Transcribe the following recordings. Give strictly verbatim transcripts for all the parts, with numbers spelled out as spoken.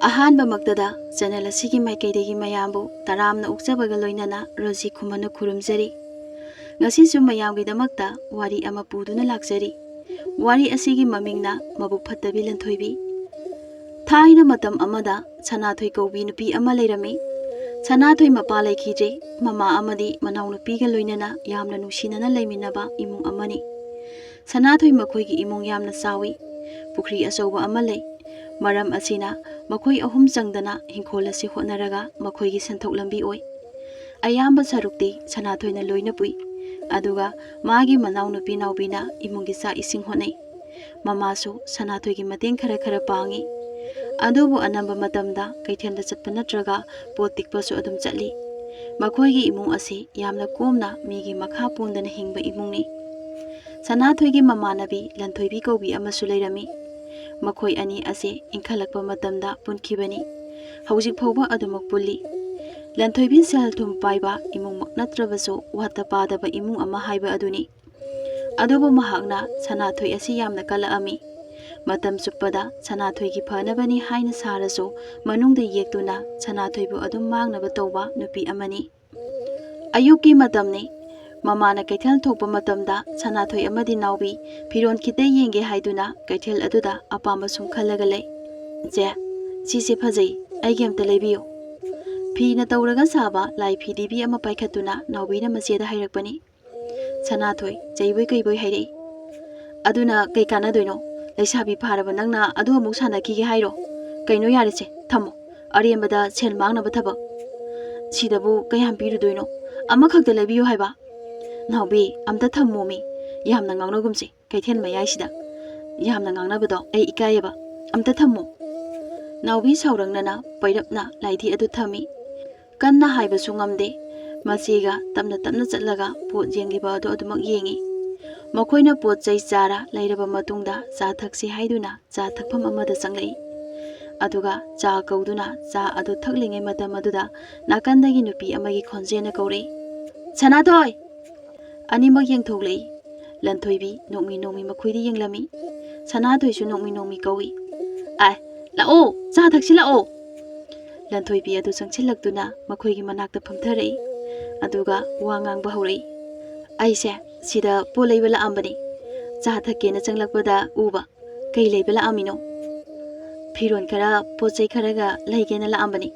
ꯑꯍꯥꯟꯕꯃꯛꯇꯗ channel ꯑꯁꯤꯒꯤ ꯃꯥꯏꯀꯩꯗꯒꯤ ꯃꯌꯥꯝꯕꯨ ꯇꯔꯥꯝꯅ ꯑꯣꯛꯆꯕꯒ ꯂꯣꯏꯅꯅ ꯔꯣꯖꯤ ꯈꯨꯃꯟꯅ ꯈꯨꯔꯨꯝꯖꯔꯤ꯫ ꯉꯁꯤꯁꯨ ꯃꯌꯥꯝꯒꯤꯗꯃꯛꯇ ꯋꯥꯔꯤ ꯑꯃ ꯄꯨꯗꯨꯅ ꯂꯥꯛꯆꯔꯤ꯫ ꯋꯥꯔꯤ ꯑꯁꯤꯒꯤ ꯃꯃꯤꯡꯅ ꯃꯕꯨꯛ ꯐꯠꯇꯕꯤ ꯂꯟꯊꯣꯏꯕꯤ꯫ ꯊꯥꯏꯅ ꯃꯇꯝ ꯑꯃꯗ ꯁꯅꯥꯊꯣꯏ ꯀꯧꯕꯤ ꯅꯨꯄꯤ ꯑꯃ ꯂꯩꯔꯝꯃꯤ꯫ ꯁꯅꯥꯊꯣꯏ ꯃꯄꯥ ꯂꯩꯈꯤꯗ꯭ꯔꯦ꯫ ꯃꯃꯥ ꯑꯃꯗꯤ ꯃꯅꯥꯎꯅꯨꯄꯤꯒ ꯂꯣꯏꯅꯅ ꯌꯥꯝꯅ ꯅꯨꯡꯁꯤꯅꯅ ꯂꯩꯃꯤꯟꯅꯕ ꯏꯃꯨꯡ ꯑꯃꯅꯤ꯫ ꯁꯅꯥꯊꯣꯏ ꯃꯈꯣꯏꯒꯤ ꯏꯃꯨꯡ ꯌꯥꯝꯅ ꯆꯥꯎꯏ꯫ ꯄꯨꯈ꯭ꯔꯤ ꯑꯆꯧꯕ ꯑꯃ ꯂꯩ꯫ ꯃꯔꯝ ꯑꯁꯤꯅ ꯃꯈꯣꯏ ꯑꯍꯨꯝ ꯆꯪꯗꯅ ꯏꯪꯈꯣꯜ ꯑꯁꯤ ꯍꯣꯠꯅꯔꯒ ꯃꯈꯣꯏꯒꯤ ꯁꯦꯟꯊꯣꯛ ꯂꯝꯕꯤ ꯑꯣꯏ꯫ ꯑꯌꯥꯝꯕ ꯁꯔꯨꯛꯇꯤ ꯁꯅꯥꯊꯣꯏꯅ ꯂꯣꯏꯅ ꯄꯨꯏ꯫ ꯑꯗꯨꯒ ꯃꯥꯒꯤ ꯃꯅꯥꯎꯅꯨꯄꯤ ꯅꯥꯎꯕꯤꯅ ꯏꯃꯨꯡꯒꯤ ꯆꯥꯛ ꯏꯁꯤꯡ ꯍꯣꯠꯅꯩ꯫ ꯃꯃꯥꯁꯨ ꯁꯅꯥꯊꯣꯏꯒꯤ ꯃꯇꯦꯡ ꯈꯔ ꯈꯔ ꯄꯥꯡꯉꯤ꯫ ꯑꯗꯨꯕꯨ ꯑꯅꯝꯕ ꯃꯇꯝꯗ ꯀꯩꯊꯦꯜꯗ ꯆꯠꯄ ꯅꯠꯇ꯭ꯔꯒ ꯄꯣꯠ ꯇꯤꯛꯄꯁꯨ ꯑꯗꯨꯝ ꯆꯠꯂꯤ꯫ ꯃꯈꯣꯏꯒꯤ ꯏꯃꯨꯡ ꯑꯁꯤ ꯌꯥꯝꯅ ꯀꯣꯝꯅ ꯃꯤꯒꯤ ꯃꯈꯥ ꯄꯣꯟꯗꯅ ꯍꯤꯡꯕ ꯏꯃꯨꯡꯅꯤ꯫ ꯁꯅꯥꯊꯣꯏꯒꯤ ꯃꯃꯥꯟꯅꯕꯤ ꯂꯟꯊꯣꯏꯕꯤ ꯀꯧꯕꯤ ꯑꯃꯁꯨ ꯂꯩꯔꯝꯃꯤ꯫ ꯃꯈꯣꯏ ꯑꯅꯤ ꯑꯁꯤ ꯏꯟꯈꯠꯂꯛꯄ ꯃꯇꯝꯗ ꯄꯨꯟꯈꯤꯕꯅꯤ꯫ ꯍꯧꯖꯤꯛ ꯐꯥꯎꯕ ꯑꯗꯨꯃꯛ ꯄꯨꯜꯂꯤ꯫ ꯂꯟꯊꯣꯏꯕꯤ ꯁꯦꯜ ꯊꯨꯝ ꯄꯥꯏꯕ ꯏꯃꯨꯡꯃꯛ ꯅꯠꯇ꯭ꯔꯕꯁꯨ ꯋꯥꯠꯇ ꯄꯥꯗꯕ ꯏꯃꯨꯡ ꯑꯃ ꯍꯥꯏꯕ ꯑꯗꯨꯅꯤ꯫ ꯑꯗꯨꯕꯨ ꯃꯍꯥꯛꯅ ꯁꯅꯥꯊꯣꯏ ꯑꯁꯤ ꯌꯥꯝꯅ ꯀꯜꯂꯛꯑꯝꯃꯤ꯫ ꯃꯇꯝ ꯆꯨꯞꯄꯗ ꯁꯅꯥꯊꯣꯏꯒꯤ ꯐꯅꯕꯅꯤ ꯍꯥꯏꯅ ꯁꯥꯔꯁꯨ ꯃꯅꯨꯡꯗ ꯌꯦꯛꯇꯨꯅ ꯁꯅꯥꯊꯣꯏꯕꯨ ꯑꯗꯨꯝ ꯃꯥꯡꯅꯕ ꯇꯧꯕ ꯅꯨꯄꯤ ꯑꯃꯅꯤ꯫ ꯑꯌꯨꯛꯀꯤ ꯃꯇꯝꯅꯤ꯫ ꯃꯃꯥꯅ ꯀꯩꯊꯦꯜ ꯊꯣꯛꯄ ꯃꯇꯝꯗ ꯁꯅꯥꯊꯣꯏ ꯑꯃꯗꯤ ꯅꯥꯎꯕꯤ ꯐꯤꯔꯣꯜ ꯈꯤꯇ ꯌꯦꯡꯒꯦ ꯍꯥꯏꯗꯨꯅ ꯀꯩꯊꯦꯜ ꯑꯗꯨꯗ ꯑꯄꯥꯝꯕ ꯁꯨꯝ ꯈꯜꯂꯒ ꯂꯩ꯫ "ꯆꯦ, ꯁꯤꯁꯦ ꯐꯖꯩ, ꯑꯩꯒꯤ ꯑꯝꯇ ꯂꯩꯕꯤꯌꯨ"꯫ ꯐꯤꯅ ꯇꯧꯔꯒ ꯁꯥꯕ ꯂꯥꯏ ꯐꯤꯗꯤꯕꯤ ꯑꯃ ꯄꯥꯏꯈꯠꯇꯨꯅ ꯅꯥꯎꯕꯤꯅ ꯃꯆꯦꯗ ꯍꯥꯏꯔꯛꯄꯅꯤ꯫ ꯁꯅꯥꯊꯣꯏ ꯆꯩꯕꯣꯏ ꯀꯩꯕꯣꯏ ꯍꯥꯏꯔꯛꯏ꯫ "ꯑꯗꯨꯅ ꯀꯩ ꯀꯥꯟꯅꯗꯣꯏꯅꯣ? ꯂꯩꯁꯥꯕꯤ ꯐꯥꯔꯕ ꯅꯪꯅ ꯑꯗꯨ ꯑꯃꯨꯛ ꯁꯥꯟꯅꯈꯤꯒꯦ ꯍꯥꯏꯔꯣ? ꯀꯩꯅꯣ, ꯌꯥꯔꯦꯁꯦ, ꯊꯝꯃꯣ꯫ ꯑꯔꯦꯝꯕꯗ ꯁꯦꯜ ꯃꯥꯡꯅꯕ ꯊꯕꯛ꯫ ꯁꯤꯗꯕꯨ ꯀꯌꯥꯝ ꯄꯤꯔꯨꯗꯣꯏꯅꯣ? ꯑꯃꯈꯛꯇ ꯂꯩꯕꯤꯌꯨ ꯍꯥꯏꯕ?" "ꯅꯥꯎꯕꯤ, ꯑꯝꯇ ꯊꯝꯃꯣꯃꯤ꯫ ꯌꯥꯝꯅ ꯉꯥꯡꯅꯒꯨꯝꯁꯦ ꯀꯩꯊꯦꯜ ꯃꯌꯥꯏꯁꯤꯗ꯫ ꯌꯥꯝꯅ ꯉꯥꯡꯅꯕꯗꯣ ꯑꯩ ꯏꯀꯥꯏꯌꯦꯕ꯫ ꯑꯝꯇ ꯊꯝꯃꯣ"꯫ ꯅꯥꯎꯕꯤ ꯁꯥꯎꯔꯛꯅꯅ ꯄꯩꯔꯞꯅ ꯂꯥꯏꯙꯤ ꯑꯗꯨ ꯊꯝꯃꯤ꯫ ꯀꯟꯅ ꯍꯥꯏꯕꯁꯨ ꯉꯝꯗꯦ꯫ ꯃꯆꯦꯒ ꯇꯞꯅ ꯇꯞꯅ ꯆꯠꯂꯒ ꯄꯣꯠ ꯌꯦꯡꯂꯤꯕ ꯑꯗꯨ ꯑꯗꯨꯃꯛ ꯌꯦꯡꯉꯤ꯫ ꯃꯈꯣꯏꯅ ꯄꯣꯠ ꯆꯩ ꯆꯥꯔ ꯂꯩꯔꯕ ꯃꯇꯨꯡꯗ ꯆꯥ ꯊꯛꯁꯤ ꯍꯥꯏꯗꯨꯅ ꯆꯥ ꯊꯛꯐꯝ ꯑꯃꯗ ꯆꯪꯂꯛꯏ꯫ ꯑꯗꯨꯒ ꯆꯥ ꯀꯧꯗꯨꯅ ꯆꯥ ꯑꯗꯨ ꯊꯛꯂꯤꯉꯩ ꯃꯇꯝ ꯑꯗꯨꯗ ꯅꯥꯀꯟꯗꯒꯤ ꯅꯨꯄꯤ ꯑꯃꯒꯤ ꯈꯣꯟꯖꯦꯜꯅ ꯀꯧꯔꯛꯏ, "ꯁꯅꯥꯊꯣꯏ!" ꯑꯅꯤꯃꯛ ꯌꯦꯡꯊꯣꯛꯂꯛꯏ꯫ ꯂꯟꯊꯣꯏꯕꯤ ꯅꯣꯡꯃꯤ ꯅꯣꯡꯃꯤ ꯃꯈꯣꯏꯗ ꯌꯦꯡꯂꯝꯃꯤ꯫ ꯁꯅꯥꯊꯣꯏꯁꯨ ꯅꯣꯡꯃꯤ ꯅꯣꯡꯃꯤ ꯀꯧꯏ, "ꯑꯥꯏ, "ꯂꯥꯛꯑꯣ, ꯆꯥ ꯊꯛꯁꯤ ꯂꯥꯛꯑꯣ!" ꯂꯟꯊꯣꯏꯕꯤ ꯑꯗꯨ ꯆꯪꯁꯤꯜꯂꯛꯇꯨꯅ ꯃꯈꯣꯏꯒꯤ ꯃꯅꯥꯛꯇ ꯐꯝꯊꯔꯛꯏ꯫ ꯑꯗꯨꯒ ꯋꯥ ꯉꯥꯡꯕ ꯍꯧꯔꯛꯏ꯫ "ꯑꯩꯁꯦ ꯁꯤꯗ ꯄꯣꯠ ꯂꯩꯕ ꯂꯥꯛꯑꯝꯕꯅꯤ꯫ ꯆꯥ ꯊꯛꯀꯦꯅ ꯆꯪꯂꯛꯄꯗ ꯎꯕ꯫ ꯀꯩ ꯂꯩꯕ ꯂꯥꯛꯑꯝꯃꯤꯅꯣ?" "ꯐꯤꯔꯣꯜ ꯈꯔ, ꯄꯣꯠ ꯆꯩ ꯈꯔꯒ ꯂꯩꯒꯦꯅ ꯂꯥꯛꯑꯝꯕꯅꯤ꯫"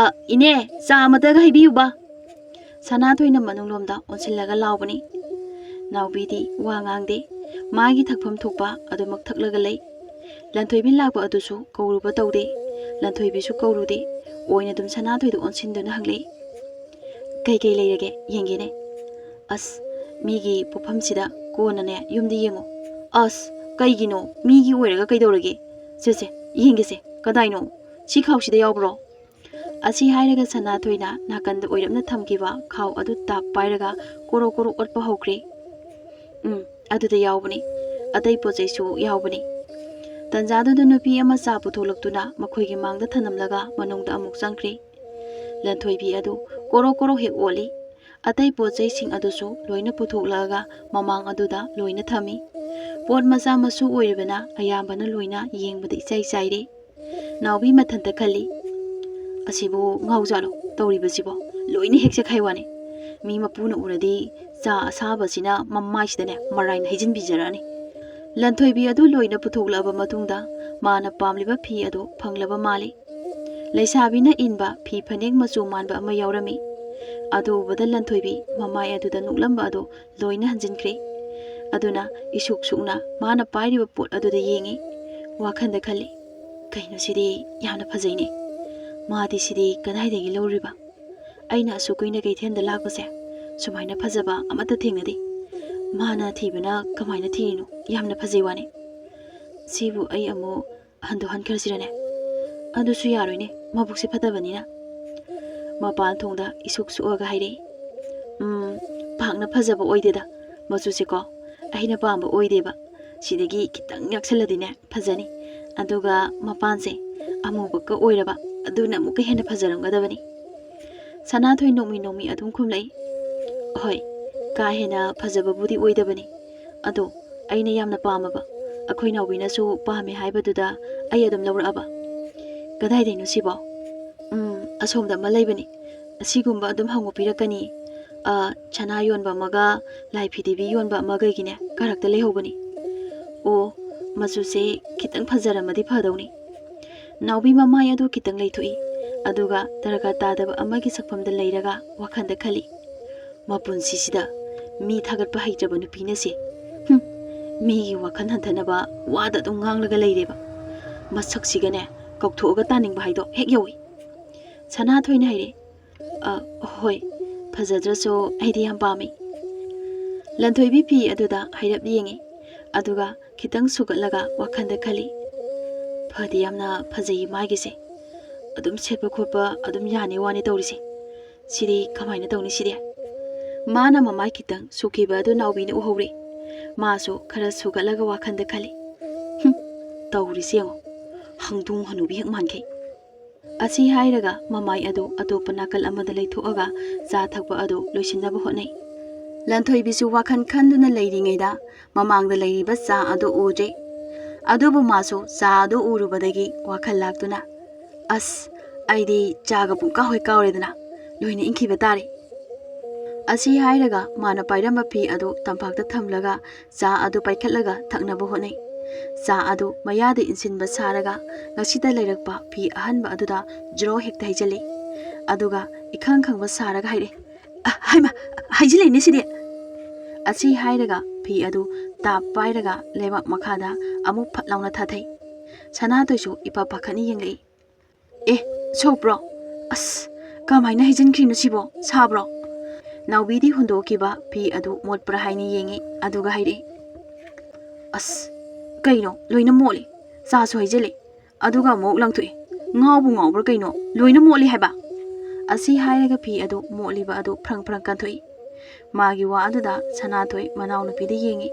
"ꯑ, ꯏꯅꯦ, ꯆꯥ ꯑꯃꯇꯒ ꯍꯩꯕꯤꯌꯨꯕ!" ꯁꯅꯥꯊꯣꯏꯅ ꯃꯅꯨꯡꯂꯣꯝꯗ ꯑꯣꯟꯁꯤꯜꯂꯒ ꯂꯥꯎꯕꯅꯤ꯫ ꯅꯥꯎꯕꯤꯗꯤ ꯋꯥ ꯉꯥꯡꯗꯦ꯫ ꯃꯥꯒꯤ ꯊꯛꯐꯝ ꯊꯣꯛꯄ ꯑꯗꯨꯃꯛ ꯊꯛꯂꯒ ꯂꯩ꯫ ꯂꯟꯊꯣꯏꯕꯤ ꯂꯥꯛꯄ ꯑꯗꯨꯁꯨ ꯀꯧꯔꯨꯕ ꯇꯧꯗꯦ꯫ ꯂꯟꯊꯣꯏꯕꯤꯁꯨ ꯀꯧꯔꯨꯗꯦ꯫ ꯑꯣꯏꯅ ꯑꯗꯨꯝ ꯁꯅꯥꯊꯣꯏꯗ ꯑꯣꯟꯁꯤꯟꯗꯨꯅ ꯍꯪꯂꯛꯏ꯫ "ꯀꯩ ꯀꯩ ꯂꯩꯔꯒꯦ? ꯌꯦꯡꯒꯦꯅꯦ꯫ ꯑꯁ, ꯃꯤꯒꯤ ꯄꯣꯠꯐꯝꯁꯤꯗ ꯀꯣꯟꯅꯅꯦ ꯌꯨꯝꯗ ꯌꯦꯡꯉꯣ꯫" "ꯑꯁ, ꯀꯩꯒꯤꯅꯣ? ꯃꯤꯒꯤ ꯑꯣꯏꯔꯒ ꯀꯩꯗꯧꯔꯒꯦ? ꯁꯦ, ꯁꯦ, ꯌꯦꯡꯒꯦꯁꯦ꯫ ꯀꯗꯥꯏꯅꯣ? ꯁꯤ ꯈꯥꯎꯁꯤꯗ ꯌꯥꯎꯕ꯭ꯔꯣ?" ꯑꯁꯤ ꯍꯥꯏꯔꯒ ꯁꯅꯥꯊꯣꯏꯅ ꯅꯥꯀꯟꯗ ꯑꯣꯏꯔꯞꯅ ꯊꯝꯈꯤꯕ ꯈꯥꯎ ꯑꯗꯨ ꯇꯥꯞ ꯄꯥꯏꯔꯒ ꯀꯣꯔꯣ ꯀꯣꯔꯣ ꯑꯣꯠꯄ ꯍꯧꯈ꯭ꯔꯦ꯫ "ꯎꯝ, ꯑꯗꯨꯗ ꯌꯥꯎꯕꯅꯤ꯫ ꯑꯇꯩ ꯄꯣꯠ ꯆꯩꯁꯨ ꯌꯥꯎꯕꯅꯤ꯫" ꯇꯟꯖꯥꯗꯨꯗ ꯅꯨꯄꯤ ꯑꯃ ꯆꯥ ꯄꯨꯊꯣꯛꯂꯛꯇꯨꯅ ꯃꯈꯣꯏꯒꯤ ꯃꯥꯡꯗ ꯊꯅꯝꯂꯒ ꯃꯅꯨꯡꯗ ꯑꯃꯨꯛ ꯆꯪꯈ꯭ꯔꯦ꯫ ꯂꯟꯊꯣꯏꯕꯤ ꯑꯗꯨ ꯀꯣꯔꯣ ꯀꯣꯔꯣ ꯍꯦꯛ ꯑꯣꯠꯂꯤ꯫ ꯑꯇꯩ ꯄꯣꯠ ꯆꯩꯁꯤꯡ ꯑꯗꯨꯁꯨ ꯂꯣꯏꯅ ꯄꯨꯊꯣꯛꯂꯛꯑꯒ ꯃꯃꯥꯡ ꯑꯗꯨꯗ ꯂꯣꯏꯅ ꯊꯝꯃꯤ꯫ ꯄꯣꯠ ꯃꯆꯥ ꯃꯁꯨ ꯑꯣꯏꯔꯤꯕꯅ ꯑꯌꯥꯝꯕꯅ ꯂꯣꯏꯅ ꯌꯦꯡꯕꯗ ꯏꯆꯥꯏ ꯆꯥꯏꯔꯦ꯫ ꯅꯥꯎꯕꯤ ꯃꯊꯟꯇ ꯈꯜꯂꯤ, "ꯑꯁꯤꯕꯨ ꯉꯥꯎꯖꯥꯠꯂꯣ ꯇꯧꯔꯤꯕꯁꯤꯕꯣ? ꯂꯣꯏꯅ ꯍꯦꯛ ꯆꯦꯛꯈꯥꯏ ꯋꯥꯅꯤ꯫ ꯃꯤ ꯃꯄꯨꯅ ꯎꯔꯗꯤ ꯆꯥ ꯑꯁꯥꯕꯁꯤꯅ ꯃꯃꯥꯏꯁꯤꯗꯅꯦ ꯃꯔꯥꯏꯅ ꯍꯩꯖꯤꯟꯕꯤꯖꯔꯅꯤ꯫" ꯂꯟꯊꯣꯏꯕꯤ ꯑꯗꯨ ꯂꯣꯏꯅ ꯄꯨꯊꯣꯛꯂꯛꯑꯕ ꯃꯇꯨꯡꯗ ꯃꯥꯅ ꯄꯥꯝꯂꯤꯕ ꯐꯤ ꯑꯗꯨ ꯐꯪꯂꯕ ꯃꯥꯜꯂꯤ꯫ ꯂꯩꯁꯥꯕꯤꯅ ꯏꯟꯕ ꯐꯤ ꯐꯅꯦꯛ ꯃꯆꯨ ꯃꯥꯟꯕ ꯑꯃ ꯌꯥꯎꯔꯝꯃꯤ꯫ ꯑꯗꯨ ꯎꯕꯗ ꯂꯟꯊꯣꯏꯕꯤ ꯃꯃꯥꯏ ꯑꯗꯨꯗ ꯅꯣꯛꯂꯝꯕ ꯑꯗꯨ ꯂꯣꯏꯅ ꯍꯟꯖꯤꯟꯈ꯭ꯔꯦ꯫ ꯑꯗꯨꯅ ꯏꯁꯨꯛ ꯁꯨꯛꯅ ꯃꯥꯅ ꯄꯥꯏꯔꯤꯕ ꯄꯣꯠ ꯑꯗꯨꯗ ꯌꯦꯡꯉꯤ꯫ ꯋꯥꯈꯜꯗ ꯈꯜꯂꯤ, "ꯀꯩꯅꯣ ꯁꯤꯗꯤ? ꯌꯥꯝꯅ ꯐꯖꯩꯅꯦ꯫ ꯃꯥꯗꯤ ꯁꯤꯗꯤ ꯀꯗꯥꯏꯗꯒꯤ ꯂꯧꯔꯤꯕ? ꯑꯩꯅ ꯑꯁꯨꯛ ꯀꯨꯏꯅ ꯀꯩꯊꯦꯜꯗ ꯂꯥꯛꯄꯁꯦ ꯁꯨꯃꯥꯏꯅ ꯐꯖꯕ ꯑꯃꯠꯇ ꯊꯦꯡꯅꯗꯦ꯫ ꯃꯥꯅ ꯊꯤꯕꯅ ꯀꯃꯥꯏꯅ ꯊꯤꯔꯤꯅꯣ? ꯌꯥꯝꯅ ꯐꯖꯩ ꯋꯥꯅꯦ꯫ ꯁꯤꯕꯨ ꯑꯩ ꯑꯃꯨꯛ ꯍꯟꯗꯣꯛꯍꯟꯈ꯭ꯔꯁꯤꯔꯅꯦ? ꯑꯗꯨꯁꯨ ꯌꯥꯔꯣꯏꯅꯦ, ꯃꯕꯨꯛꯁꯦ ꯐꯠꯇꯕꯅꯤꯅ꯫" ꯃꯄꯥꯟ ꯊꯣꯡꯗ ꯏꯁꯨꯛ ꯁꯨꯛꯑꯒ ꯍꯥꯏꯔꯛꯏ, "ꯎꯝ, ꯄꯥꯛꯅ ꯐꯖꯕ ꯑꯣꯏꯗꯦꯗ ꯃꯆꯨꯁꯦꯀꯣ꯫ ꯑꯩꯅ ꯄꯥꯝꯕ ꯑꯣꯏꯗꯦꯕ꯫ ꯁꯤꯗꯒꯤ ꯈꯤꯇꯪ ꯌꯥꯛꯁꯜꯂꯗꯤꯅꯦ ꯐꯖꯅꯤ꯫ ꯑꯗꯨꯒ ꯃꯄꯥꯟꯁꯦ ꯑꯃꯨꯕꯀ ꯑꯣꯏꯔꯕ, ꯑꯗꯨꯅ ꯑꯃꯨꯛꯀ ꯍꯦꯟꯅ ꯐꯖꯔꯝꯒꯗꯕꯅꯤ꯫" ꯁꯅꯥꯊꯣꯏ ꯅꯣꯡꯃꯤ ꯅꯣꯡꯃꯤ ꯑꯗꯨꯝ ꯈꯨꯝꯂꯛꯏ, "ꯍꯣꯏ, ꯀꯥ ꯍꯦꯟꯅ ꯐꯖꯕꯕꯨꯗꯤ ꯑꯣꯏꯗꯕꯅꯤ꯫ ꯑꯗꯣ ꯑꯩꯅ ꯌꯥꯝꯅ ꯄꯥꯝꯃꯕ ꯑꯩꯈꯣꯏ ꯅꯥꯎꯕꯤꯅꯁꯨ ꯄꯥꯝꯃꯦ ꯍꯥꯏꯕꯗꯨꯗ ꯑꯩ ꯑꯗꯨꯝ ꯂꯧꯔꯛꯑꯕ꯫ "ꯀꯗꯥꯏꯗꯩꯅꯣ ꯁꯤꯕꯣ?" "ꯎꯝ, ꯑꯁꯣꯝꯗ ꯑꯃ ꯂꯩꯕꯅꯤ, ꯑꯁꯤꯒꯨꯝꯕ ꯑꯗꯨꯝ ꯍꯪꯉꯨ ꯄꯤꯔꯛꯀꯅꯤ꯫ ꯑ, ꯁꯅꯥ ꯌꯣꯟꯕ ꯑꯃꯒ ꯂꯥꯏ ꯐꯤꯗꯤꯕꯤ ꯌꯣꯟꯕ ꯑꯃꯒꯒꯤꯅꯦ ꯀꯔꯛꯇ ꯂꯩꯍꯧꯕꯅꯤ꯫ ꯑꯣ, ꯃꯆꯨꯁꯦ ꯈꯤꯇꯪ ꯐꯖꯔꯝꯃꯗꯤ ꯐꯗꯧꯅꯤ꯫" ꯅꯥꯎꯕꯤ ꯃꯃꯥꯏ ꯑꯗꯨ ꯈꯤꯇꯪ ꯂꯩꯊꯣꯛꯏ, ꯑꯗꯨꯒ ꯗꯔꯀꯥꯔ ꯇꯥꯗꯕ ꯑꯃꯒꯤ ꯁꯛꯐꯝꯗ ꯂꯩꯔꯒ ꯋꯥꯈꯜꯗ ꯈꯜꯂꯤ, "ꯃꯄꯨꯟꯁꯤꯁꯤꯗ ꯃꯤ ꯊꯥꯒꯠꯄ ꯍꯩꯇ꯭ꯔꯕ ꯅꯨꯄꯤꯅꯁꯦ꯫ ꯍꯨꯝ, ꯃꯤꯒꯤ ꯋꯥꯈꯜ ꯍꯟꯊꯅꯕ ꯋꯥꯗ ꯑꯗꯨꯝ ꯉꯥꯡꯂꯒ ꯂꯩꯔꯦꯕ꯫ ꯃꯁꯛꯁꯤꯒꯅꯦ ꯀꯧꯊꯣꯛꯑꯒ ꯇꯥꯅꯤꯡꯕ ꯍꯥꯏꯗꯣ ꯍꯦꯛ ꯌꯧꯏ꯫" ꯁꯅꯥꯊꯣꯏꯅ ꯍꯥꯏꯔꯦ, "ꯑ, ꯍꯣꯏ, ꯐꯖꯗ꯭ꯔꯁꯨ ꯑꯩꯗꯤ ꯌꯥꯝ ꯄꯥꯝꯃꯤ꯫" ꯂꯟꯊꯣꯏꯕꯤ ꯐꯤ ꯑꯗꯨꯗ ꯍꯥꯏꯔꯞ ꯌꯦꯡꯉꯤ, ꯑꯗꯨꯒ ꯈꯤꯇꯪ ꯁꯨꯒꯠꯂꯒ ꯋꯥꯈꯜꯗ ꯈꯜꯂꯤ, "ꯐꯗꯤ ꯌꯥꯝꯅ ꯐꯖꯩ ꯃꯥꯒꯤꯁꯦ꯫ ꯑꯗꯨꯝ ꯁꯦꯠꯄ ꯈꯣꯠꯄ ꯑꯗꯨꯝ ꯌꯥꯅꯤ ꯋꯥꯅꯤ ꯇꯧꯔꯤꯁꯦ꯫ ꯁꯤꯗꯤ ꯀꯃꯥꯏꯅ ꯇꯧꯅꯤ ꯁꯤꯗꯤ?" ꯃꯥꯅ ꯃꯃꯥꯏ ꯈꯤꯇꯪ ꯁꯨꯈꯤꯕ ꯑꯗꯨ ꯅꯥꯎꯕꯤꯅ ꯎꯍꯧꯔꯦ꯫ ꯃꯥꯁꯨ ꯈꯔ ꯁꯨꯒꯠꯂꯒ ꯋꯥꯈꯜꯗ ꯈꯜꯂꯤ, "ꯍꯨꯝ, ꯇꯧꯔꯤꯁꯦ ꯌꯦꯡꯉꯣ, ꯍꯪꯗꯣꯡ ꯍꯅꯨꯕꯤ ꯍꯦꯛ ꯃꯥꯟꯈꯩ꯫" ꯑꯁꯤ ꯍꯥꯏꯔꯒ ꯃꯃꯥꯏ ꯑꯗꯨ ꯑꯇꯣꯞꯄ ꯅꯥꯀꯜ ꯑꯃꯗ ꯂꯩꯊꯣꯛꯑꯒ ꯆꯥ ꯊꯛꯄ ꯑꯗꯨ ꯂꯣꯏꯁꯤꯟꯅꯕ ꯍꯣꯠꯅꯩ꯫ ꯂꯟꯊꯣꯏꯕꯤꯁꯨ ꯋꯥꯈꯜ ꯈꯟꯗꯨꯅ ꯂꯩꯔꯤꯉꯩꯗ ꯃꯃꯥꯡꯗ ꯂꯩꯔꯤꯕ ꯆꯥ ꯑꯗꯨ ꯎꯗ꯭ꯔꯦ꯫ ꯑꯗꯨꯕꯨ ꯃꯥꯁꯨ ꯆꯥ ꯑꯗꯨ ꯎꯔꯨꯕꯗꯒꯤ ꯋꯥꯈꯜ ꯂꯥꯛꯇꯨꯅ, "ꯑꯁ, ꯑꯩꯗꯤ ꯆꯥꯒ ꯄꯨꯡꯀꯥꯎ ꯍꯦꯛ ꯀꯥꯎꯔꯦꯗꯅ, ꯂꯣꯏꯅ ꯏꯪꯈꯤꯕ ꯇꯥꯔꯦ꯫" ꯑꯁꯤ ꯍꯥꯏꯔꯒ ꯃꯥꯅ ꯄꯥꯏꯔꯝꯕ ꯐꯤ ꯑꯗꯨ ꯇꯝꯄꯥꯛꯇ ꯊꯝꯂꯒ ꯆꯥ ꯑꯗꯨ ꯄꯥꯏꯈꯠꯂꯒ ꯊꯛꯅꯕ ꯍꯣꯠꯅꯩ꯫ ꯆꯥ ꯑꯗꯨ ꯃꯌꯥꯗ ꯏꯟꯁꯤꯟꯕ ꯁꯥꯔꯒ ꯉꯁꯤꯗ ꯂꯩꯔꯛꯄ ꯐꯤ ꯑꯍꯟꯕ ꯑꯗꯨꯗ ꯖ꯭ꯔꯣ ꯍꯦꯛꯇ ꯍꯩꯖꯤꯜꯂꯤ꯫ ꯑꯗꯨꯒ ꯏꯈꯪ ꯈꯪꯕ ꯁꯥꯔꯒ ꯍꯥꯏꯔꯛꯏ, "ꯑ, ꯍꯩꯃ, ꯍꯩꯖꯤꯜꯂꯤꯅꯦ ꯁꯤꯗꯤ!" ꯑꯁꯤ ꯍꯥꯏꯔꯒ ꯐꯤ ꯑꯗꯨ ꯇꯥꯞ ꯄꯥꯏꯔꯒ ꯂꯩꯕꯥꯛ ꯃꯈꯥꯗ ꯑꯃꯨꯛ ꯐꯠ ꯂꯥꯎꯅ ꯊꯥꯊꯩ꯫ ꯁꯅꯥꯊꯣꯏꯁꯨ ꯏꯄꯥ ꯄꯥꯈꯠꯅ ꯌꯦꯡꯂꯛꯏ꯫ "ꯑꯦ, ꯁꯣꯛꯄ꯭ꯔꯣ? ꯑꯁ, ꯀꯃꯥꯏꯅ ꯍꯩꯖꯤꯟꯈ꯭ꯔꯤꯅꯣ ꯁꯤꯕꯣ? ꯁꯥꯕ꯭ꯔꯣ?" ꯅꯥꯎꯕꯤꯗꯤ ꯍꯨꯟꯗꯣꯛꯈꯤꯕ ꯐꯤ ꯑꯗꯨ ꯃꯣꯠꯄ꯭ꯔꯥ ꯍꯥꯏꯅ ꯌꯦꯡꯉꯤ, ꯑꯗꯨꯒ ꯍꯥꯏꯔꯛꯏ, "ꯑꯁ, ꯀꯩꯅꯣ, ꯂꯣꯏꯅ ꯃꯣꯠꯂꯤ꯫ ꯆꯥꯁꯨ ꯍꯩꯖꯤꯜꯂꯤ, ꯑꯗꯨꯒ ꯑꯃꯨꯛ ꯂꯪꯊꯣꯛꯏ꯫ ꯉꯥꯎꯕꯨ ꯉꯥꯎꯕ꯭ꯔꯥ ꯀꯩꯅꯣ? ꯂꯣꯏꯅ ꯃꯣꯠꯂꯤ ꯍꯥꯏꯕ!" ꯑꯁꯤ ꯍꯥꯏꯔꯒ ꯐꯤ ꯑꯗꯨ ꯃꯣꯠꯂꯤꯕ ꯑꯗꯨ ꯐ꯭ꯔꯪ ꯐ꯭ꯔꯪ ꯀꯟꯊꯣꯛꯏ꯫ ꯃꯥꯒꯤ ꯋꯥ ꯑꯗꯨꯗ ꯁꯅꯥꯊꯣꯏ ꯃꯅꯥꯎꯅꯨꯄꯤꯗ ꯌꯦꯡꯉꯤ꯫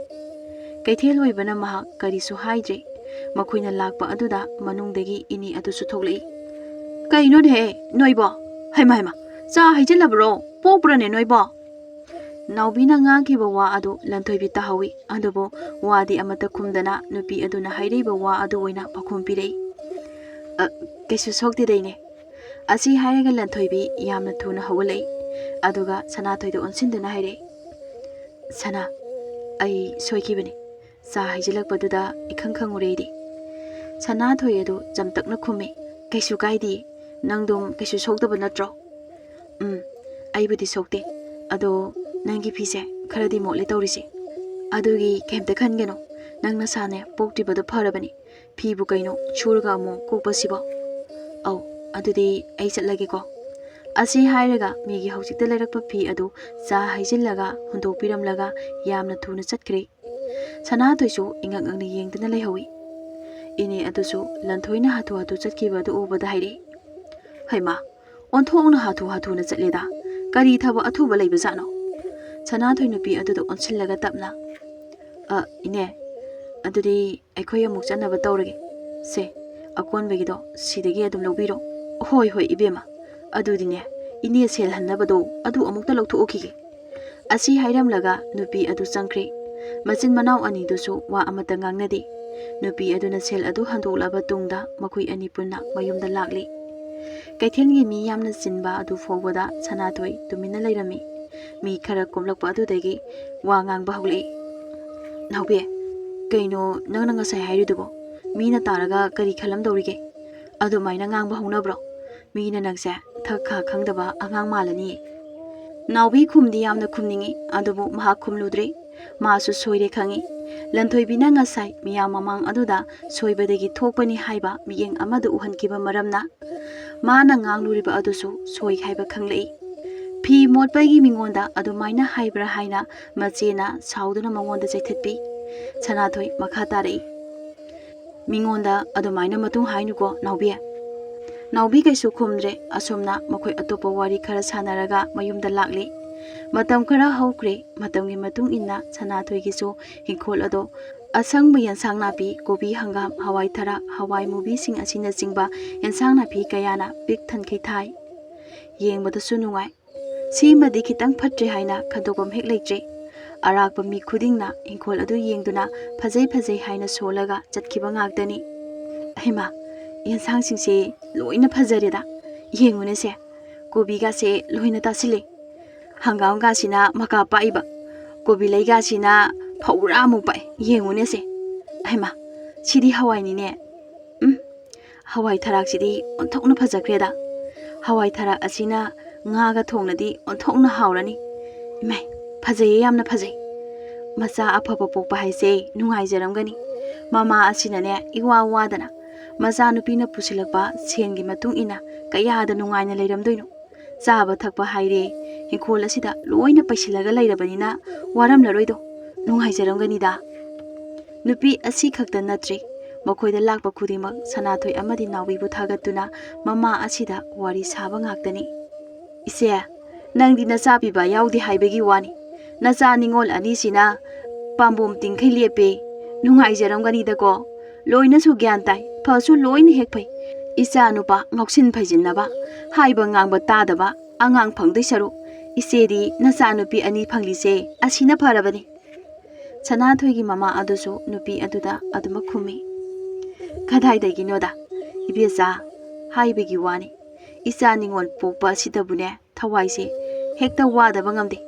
ꯀꯩꯊꯦꯜ ꯑꯣꯏꯕꯅ ꯃꯍꯥꯛ ꯀꯔꯤꯁꯨ ꯍꯥꯏꯗ꯭ꯔꯦ꯫ ꯃꯈꯣꯏꯅ ꯂꯥꯛꯄ ꯑꯗꯨꯗ ꯃꯅꯨꯡꯗꯒꯤ ꯏꯅꯦ ꯑꯗꯨꯁꯨ ꯊꯣꯛꯂꯛꯏ꯫ "ꯀꯩꯅꯣꯅꯦꯍꯦ ꯅꯣꯏꯕꯣ? ꯍꯩꯃ, ꯍꯩꯃ, ꯆꯥ ꯍꯩꯖꯤꯜꯂꯕ꯭ꯔꯣ? ꯄꯣꯛꯄ꯭ꯔꯅꯦ ꯅꯣꯏꯕꯣ?" ꯅꯥꯎꯕꯤꯅ ꯉꯥꯡꯈꯤꯕ ꯋꯥ ꯑꯗꯨ ꯂꯟꯊꯣꯏꯕꯤ ꯇꯥꯍꯧꯏ, ꯑꯗꯨꯕꯨ ꯋꯥꯗꯤ ꯑꯃꯠꯇ ꯈꯨꯝꯗꯅ ꯅꯨꯄꯤ ꯑꯗꯨꯅ ꯍꯥꯏꯔꯛꯏꯕ ꯋꯥ ꯑꯗꯨ ꯑꯣꯏꯅ ꯄꯥꯎꯈꯨꯝ ꯄꯤꯔꯛꯏ꯫ "ꯑ, ꯀꯩꯁꯨ ꯁꯣꯛꯇꯦꯗ ꯏꯅꯦ꯫ ꯑꯁꯤ ꯍꯥꯏꯔꯒ ꯂꯟꯊꯣꯏꯕꯤ ꯌꯥꯝꯅ ꯊꯨꯅ ꯍꯧꯒꯠꯂꯛꯏ꯫ ꯑꯗꯨꯒ ꯁꯅꯥꯊꯣꯏꯗ ꯑꯣꯟꯁꯤꯟꯗꯨꯅ ꯍꯥꯏꯔꯛꯏ, "ꯁꯅꯥ, ꯑꯩ ꯁꯣꯏꯈꯤꯕꯅꯤ꯫ ꯆꯥ ꯍꯩꯖꯤꯜꯂꯛꯄꯗꯨꯗ ꯏꯈꯪ ꯈꯪꯉꯨꯔꯦ ꯑꯩꯗꯤ꯫" ꯁꯅꯥꯊꯣꯏ ꯑꯗꯨ ꯆꯝꯇꯛꯅ ꯈꯨꯝꯃꯤ, "ꯀꯩꯁꯨ ꯀꯥꯏꯗꯦ꯫ ꯅꯪꯗꯨꯝ ꯀꯩꯁꯨ ꯁꯣꯛꯇꯕ ꯅꯠꯇ꯭ꯔꯣ?" "ꯎꯝ, ꯑꯩꯕꯨꯗꯤ ꯁꯣꯛꯇꯦ꯫ ꯑꯗꯣ ꯅꯪꯒꯤ ꯐꯤꯁꯦ ꯈꯔꯗꯤ ꯃꯣꯠꯂꯦ ꯇꯧꯔꯤꯁꯦ꯫ ꯑꯗꯨꯒꯤ ꯀꯩꯝꯇ ꯈꯟꯒꯅꯨ꯫ ꯅꯪ ꯅꯁꯥꯅꯦ ꯄꯣꯛꯇ꯭ꯔꯤꯕꯗꯣ ꯐꯔꯕꯅꯤ꯫ ꯐꯤꯕꯨ ꯀꯩꯅꯣ ꯁꯨꯔꯒ ꯑꯃꯨꯛ ꯀꯣꯛꯄꯁꯤꯕꯣ? ꯑꯧ, ꯑꯗꯨꯗꯤ ꯑꯩ ꯆꯠꯂꯒꯦꯀꯣ꯫" ꯑꯁꯤ ꯍꯥꯏꯔꯒ ꯃꯤꯒꯤ ꯍꯧꯖꯤꯛꯇ ꯂꯩꯔꯛꯄ ꯐꯤ ꯑꯗꯨ ꯆꯥ ꯍꯩꯖꯤꯜꯂꯒ ꯍꯨꯟꯗꯣꯛꯄꯤꯔꯝꯂꯒ ꯌꯥꯝꯅ ꯊꯨꯅ ꯆꯠꯈ꯭ꯔꯦ꯫ ꯁꯅꯥꯊꯣꯏꯁꯨ ꯏꯉꯛ ꯉꯛꯅ ꯌꯦꯡꯗꯨꯅ ꯂꯩꯍꯧꯏ꯫ ꯏꯅꯦ ꯑꯗꯨꯁꯨ ꯂꯟꯊꯣꯏꯅ ꯍꯥꯊꯨ ꯍꯥꯊꯨ ꯆꯠꯈꯤꯕ ꯑꯗꯨ ꯎꯕꯗ ꯍꯥꯏꯔꯛꯏ, "ꯍꯩꯃꯥ, ꯑꯣꯟꯊꯣꯛꯅ ꯍꯥꯊꯨ ꯍꯥꯊꯨꯅ ꯆꯠꯂꯦꯗ꯫ ꯀꯔꯤ ꯊꯕꯛ ꯑꯊꯨꯕ ꯂꯩꯕꯖꯥꯠꯅꯣ?" ꯁꯅꯥꯊꯣꯏ ꯅꯨꯄꯤ ꯑꯗꯨꯗ ꯑꯣꯟꯁꯤꯜꯂꯒ ꯇꯞꯅ, "ꯑ, ꯏꯅꯦ, ꯑꯗꯨꯗꯤ ꯑꯩꯈꯣꯏ ꯑꯃꯨꯛ ꯆꯠꯅꯕ ꯇꯧꯔꯒꯦ꯫ ꯁꯦ, ꯑꯀꯣꯟꯕꯒꯤꯗꯣ ꯁꯤꯗꯒꯤ ꯑꯗꯨꯝ ꯂꯧꯕꯤꯔꯣ꯫" "ꯍꯣꯏ, ꯍꯣꯏ, ꯏꯕꯦꯝꯃ꯫ ꯑꯗꯨꯗꯤꯅꯦ, ꯏꯅꯦ ꯁꯦꯜ ꯍꯟꯅꯕꯗꯣ ꯑꯗꯨ ꯑꯃꯨꯛꯇ ꯂꯧꯊꯣꯛꯎꯈꯤꯒꯦ꯫" ꯑꯁꯤ ꯍꯥꯏꯔꯝꯂꯒ ꯅꯨꯄꯤ ꯑꯗꯨ ꯆꯪꯈ꯭ꯔꯦ꯫ ꯃꯆꯤꯟ ꯃꯅꯥꯎ ꯑꯅꯤꯗꯨꯁꯨ ꯋꯥ ꯑꯃꯠꯇ ꯉꯥꯡꯅꯗꯦ꯫ ꯅꯨꯄꯤ ꯑꯗꯨꯅ ꯁꯦꯜ ꯑꯗꯨ ꯍꯟꯗꯣꯛꯂꯕ ꯇꯨꯡꯗ ꯃꯈꯣꯏ ꯑꯅꯤ ꯄꯨꯟꯅ ꯃꯌꯨꯝꯗ ꯂꯥꯛꯂꯤ꯫ ꯀꯩꯊꯦꯜꯒꯤ ꯃꯤ ꯌꯥꯝꯅ ꯆꯤꯟꯕ ꯑꯗꯨ ꯐꯥꯎꯕꯗ ꯁꯅꯥꯊꯣꯏ ꯇꯨꯃꯤꯟꯅ ꯂꯩꯔꯝꯃꯤ꯫ ꯃꯤ ꯈꯔ ꯀꯣꯝꯂꯛꯄ ꯑꯗꯨꯗꯒꯤ ꯋꯥ ꯉꯥꯡꯕ ꯍꯧꯔꯛꯏ꯫ "ꯅꯥꯎꯕꯤ, ꯀꯩꯅꯣ ꯅꯪꯅ ꯉꯁꯥꯏ ꯍꯥꯏꯔꯤꯗꯨꯕꯣ? ꯃꯤꯅ ꯇꯥꯔꯒ ꯀꯔꯤ ꯈꯜꯂꯝꯗꯧꯔꯤꯒꯦ? ꯑꯗꯨꯃꯥꯏꯅ ꯉꯥꯡꯕ ꯍꯧꯅꯕ꯭ꯔꯣ? ꯃꯤꯅ ꯅꯪꯁꯦ ꯊꯛ ꯈꯥ ꯈꯪꯗꯕ ꯑꯉꯥꯡ ꯃꯥꯜꯂꯅꯤꯌꯦ꯫" ꯅꯥꯎꯕꯤ ꯈꯨꯝꯗꯤ ꯌꯥꯝꯅ ꯈꯨꯝꯅꯤꯡꯏ, ꯑꯗꯨꯕꯨ ꯃꯍꯥꯛ ꯈꯨꯝꯂꯨꯗ꯭ꯔꯦ꯫ ꯃꯥꯁꯨ ꯁꯣꯏꯔꯦ ꯈꯪꯏ꯫ ꯂꯟꯊꯣꯏꯕꯤꯅ ꯉꯁꯥꯏ ꯃꯤꯌꯥꯝ ꯃꯃꯥꯡ ꯑꯗꯨꯗ ꯁꯣꯏꯕꯗꯒꯤ ꯊꯣꯛꯄꯅꯤ ꯍꯥꯏꯕ ꯃꯤꯠꯌꯦꯡ ꯑꯃꯗ ꯎꯍꯟꯈꯤꯕ ꯃꯔꯝꯅ ꯃꯥꯅ ꯉꯥꯡꯂꯨꯔꯤꯕ ꯑꯗꯨꯁꯨ ꯁꯣꯏ ꯍꯥꯏꯕ ꯈꯪꯂꯛꯏ꯫ ꯐꯤ ꯃꯣꯠꯄꯒꯤ ꯃꯤꯉꯣꯟꯗ ꯑꯗꯨꯃꯥꯏꯅ ꯍꯥꯏꯕ꯭ꯔꯥ ꯍꯥꯏꯅ ꯃꯆꯦꯅ ꯁꯥꯎꯗꯨꯅ ꯃꯉꯣꯟꯗ ꯆꯩꯊꯠꯄꯤ꯫ ꯁꯅꯥꯊꯣꯏ ꯃꯈꯥ ꯇꯥꯔꯛꯏ, "ꯃꯤꯉꯣꯟꯗ ꯑꯗꯨꯃꯥꯏꯅ ꯃꯇꯨꯡ ꯍꯥꯏꯅꯨꯀꯣ, ꯅꯥꯎꯕꯤ꯫" ꯅꯥꯎꯕꯤ ꯀꯩꯁꯨ ꯈꯨꯝꯗ꯭ꯔꯦ꯫ ꯑꯁꯨꯝꯅ ꯃꯈꯣꯏ ꯑꯇꯣꯞꯄ ꯋꯥꯔꯤ ꯈꯔ ꯁꯥꯟꯅꯔꯒ ꯃꯌꯨꯝꯗ ꯂꯥꯛꯂꯤ꯫ ꯃꯇꯝ ꯈꯔ ꯍꯧꯈ꯭ꯔꯦ꯫ ꯃꯇꯝꯒꯤ ꯃꯇꯨꯡ ꯏꯟꯅ ꯁꯅꯥꯊꯣꯏꯒꯤꯁꯨ ꯏꯪꯈꯣꯜ ꯑꯗꯣ ꯑꯁꯪꯕ ꯌꯦꯟꯁꯥꯡ ꯅꯥꯄꯤ, ꯀꯣꯕꯤ, ꯍꯪꯒꯥꯝ, ꯍꯋꯥꯏ ꯊꯔꯥꯛ, ꯍꯋꯥꯏ ꯃꯨꯕꯤꯁꯤꯡ ꯑꯁꯤꯅꯆꯤꯡꯕ ꯌꯦꯟꯁꯥꯡ ꯅꯥꯄꯤ ꯀꯌꯥꯅ ꯄꯤꯛ ꯊꯟꯈꯩ ꯊꯥꯏ꯫ ꯌꯦꯡꯕꯗꯁꯨ ꯅꯨꯡꯉꯥꯏ꯫ ꯁꯤꯃꯗꯤ ꯈꯤꯇꯪ ꯐꯠꯇ꯭ꯔꯦ ꯍꯥꯏꯅ ꯈꯟꯗꯣꯛꯐꯝ ꯍꯦꯛ ꯂꯩꯇ꯭ꯔꯦ꯫ ꯑꯔꯥꯛꯄ ꯃꯤ ꯈꯨꯗꯤꯡꯅ ꯏꯪꯈꯣꯜ ꯑꯗꯨ ꯌꯦꯡꯗꯨꯅ ꯐꯖꯩ ꯐꯖꯩ ꯍꯥꯏꯅ ꯁꯣꯜꯂꯒ ꯆꯠꯈꯤꯕ ꯉꯥꯛꯇꯅꯤ꯫ "ꯍꯩꯃꯥ, ꯌꯦꯟꯁꯥꯡꯁꯤꯡꯁꯦ ꯂꯣꯏꯅ ꯐꯖꯔꯦꯗ꯫ ꯌꯦꯡꯉꯨꯅꯦꯁꯦ, ꯀꯣꯕꯤꯒꯥꯁꯦ ꯂꯣꯏꯅ ꯇꯥꯁꯤꯜꯂꯦ꯫ ꯍꯪꯒꯥꯝꯒꯥꯁꯤꯅ ꯃꯀꯥ ꯄꯥꯛꯏꯕ, ꯀꯣꯕꯤ ꯂꯩꯒꯥꯁꯤꯅ ꯐꯧꯔꯥꯃꯨꯛ ꯄꯥꯛꯏ꯫ ꯌꯦꯡꯉꯨꯅꯦꯁꯦ꯫ ꯍꯩꯃꯥ, ꯁꯤꯗꯤ ꯍꯋꯥꯏꯅꯤꯅꯦ꯫ ꯎꯝ, ꯍꯋꯥꯏ ꯊꯔꯥꯛꯁꯤꯗꯤ ꯑꯣꯟꯊꯣꯛꯅ ꯐꯖꯈ꯭ꯔꯦꯗ꯫ ꯍꯋꯥꯏ ꯊꯔꯥꯛ ꯑꯁꯤꯅ ꯉꯥꯒ ꯊꯣꯡꯅꯗꯤ ꯑꯣꯟꯊꯣꯛꯅ ꯍꯥꯎꯔꯅꯤ꯫ ꯏꯃꯥꯏ, ꯐꯖꯩꯌꯦ, ꯌꯥꯝꯅ ꯐꯖꯩ꯫ ꯃꯆꯥ ꯑꯐꯕ ꯄꯣꯛꯄ ꯍꯥꯏꯁꯦ ꯅꯨꯡꯉꯥꯏꯖꯔꯝꯒꯅꯤ꯫ ꯃꯃꯥ ꯑꯁꯤꯅꯅꯦ ꯏꯋꯥ ꯋꯥꯗꯅ ꯃꯆꯥꯅꯨꯄꯤꯅ ꯄꯨꯁꯤꯜꯂꯛꯄ ꯁꯦꯟꯒꯤ ꯃꯇꯨꯡ ꯏꯟꯅ ꯀꯌꯥꯗ ꯅꯨꯡꯉꯥꯏꯅ ꯂꯩꯔꯝꯗꯣꯏꯅꯣ꯫ ꯆꯥꯕ ꯊꯛꯄ ꯍꯥꯏꯔꯦ, ꯏꯪꯈꯣꯜ ꯑꯁꯤꯗ ꯂꯣꯏꯅ ꯄꯩꯁꯤꯜꯂꯒ ꯂꯩꯔꯕꯅꯤꯅ ꯋꯥꯔꯝꯂꯔꯣꯏꯗꯣ꯫ ꯅꯨꯡꯉꯥꯏꯖꯔꯝꯒꯅꯤꯗ꯫" ꯅꯨꯄꯤ ꯑꯁꯤ ꯈꯛꯇ ꯅꯠꯇ꯭ꯔꯦ, ꯃꯈꯣꯏꯗ ꯂꯥꯛꯄ ꯈꯨꯗꯤꯡꯃꯛ ꯁꯅꯥꯊꯣꯏ ꯑꯃꯗꯤ ꯅꯥꯎꯕꯤꯕꯨ ꯊꯥꯒꯠꯇꯨꯅ ꯃꯃꯥ ꯑꯁꯤꯗ ꯋꯥꯔꯤ ꯁꯥꯕ ꯉꯥꯛꯇꯅꯤ꯫ "ꯏꯆꯦ, ꯅꯪꯗꯤ ꯅꯆꯥ ꯄꯤꯕ ꯌꯥꯎꯗꯦ ꯍꯥꯏꯕꯒꯤ ꯋꯥꯅꯤ꯫ ꯅꯆꯥ ꯅꯤꯉꯣꯜ ꯑꯅꯤꯁꯤꯅ ꯄꯥꯝꯕꯣꯝ ꯇꯤꯡꯈꯩ ꯂꯦꯞꯄꯦ꯫ ꯅꯨꯡꯉꯥꯏꯖꯔꯝꯒꯅꯤꯗꯀꯣ꯫ ꯂꯣꯏꯅꯁꯨ ꯒ꯭ꯌꯥꯟ ꯇꯥꯏ, ꯐꯁꯨ ꯂꯣꯏꯅ ꯍꯦꯛ ꯐꯩ꯫ ꯏꯆꯥ ꯅꯨꯄꯥ ꯉꯥꯎꯁꯤꯟ ꯐꯩꯖꯤꯟꯅꯕ, ꯍꯥꯏꯕ ꯉꯥꯡꯕ ꯇꯥꯗꯕ ꯑꯉꯥꯡ ꯐꯪꯗꯣꯏ ꯁꯔꯨꯛ, ꯏꯆꯦꯗꯤ ꯅꯆꯥ ꯅꯨꯄꯤ ꯑꯅꯤ ꯐꯪꯂꯤꯁꯦ ꯑꯁꯤꯅ ꯐꯔꯕꯅꯤ꯫" ꯁꯅꯥꯊꯣꯏꯒꯤ ꯃꯃꯥ ꯑꯗꯨꯁꯨ ꯅꯨꯄꯤ ꯑꯗꯨꯗ ꯑꯗꯨꯃꯛ ꯈꯨꯝꯃꯤ꯫ "ꯀꯗꯥꯏꯗꯒꯤꯅꯣꯗ, ꯏꯕꯦꯆꯥ, ꯍꯥꯏꯕꯒꯤ ꯋꯥꯅꯤ꯫ ꯏꯆꯥ ꯅꯤꯉꯣꯜ ꯄꯣꯛꯄ ꯑꯁꯤꯗꯕꯨꯅꯦ ꯊꯋꯥꯏꯁꯦ ꯍꯦꯛꯇ ꯋꯥꯗꯕ ꯉꯝꯗꯦ꯫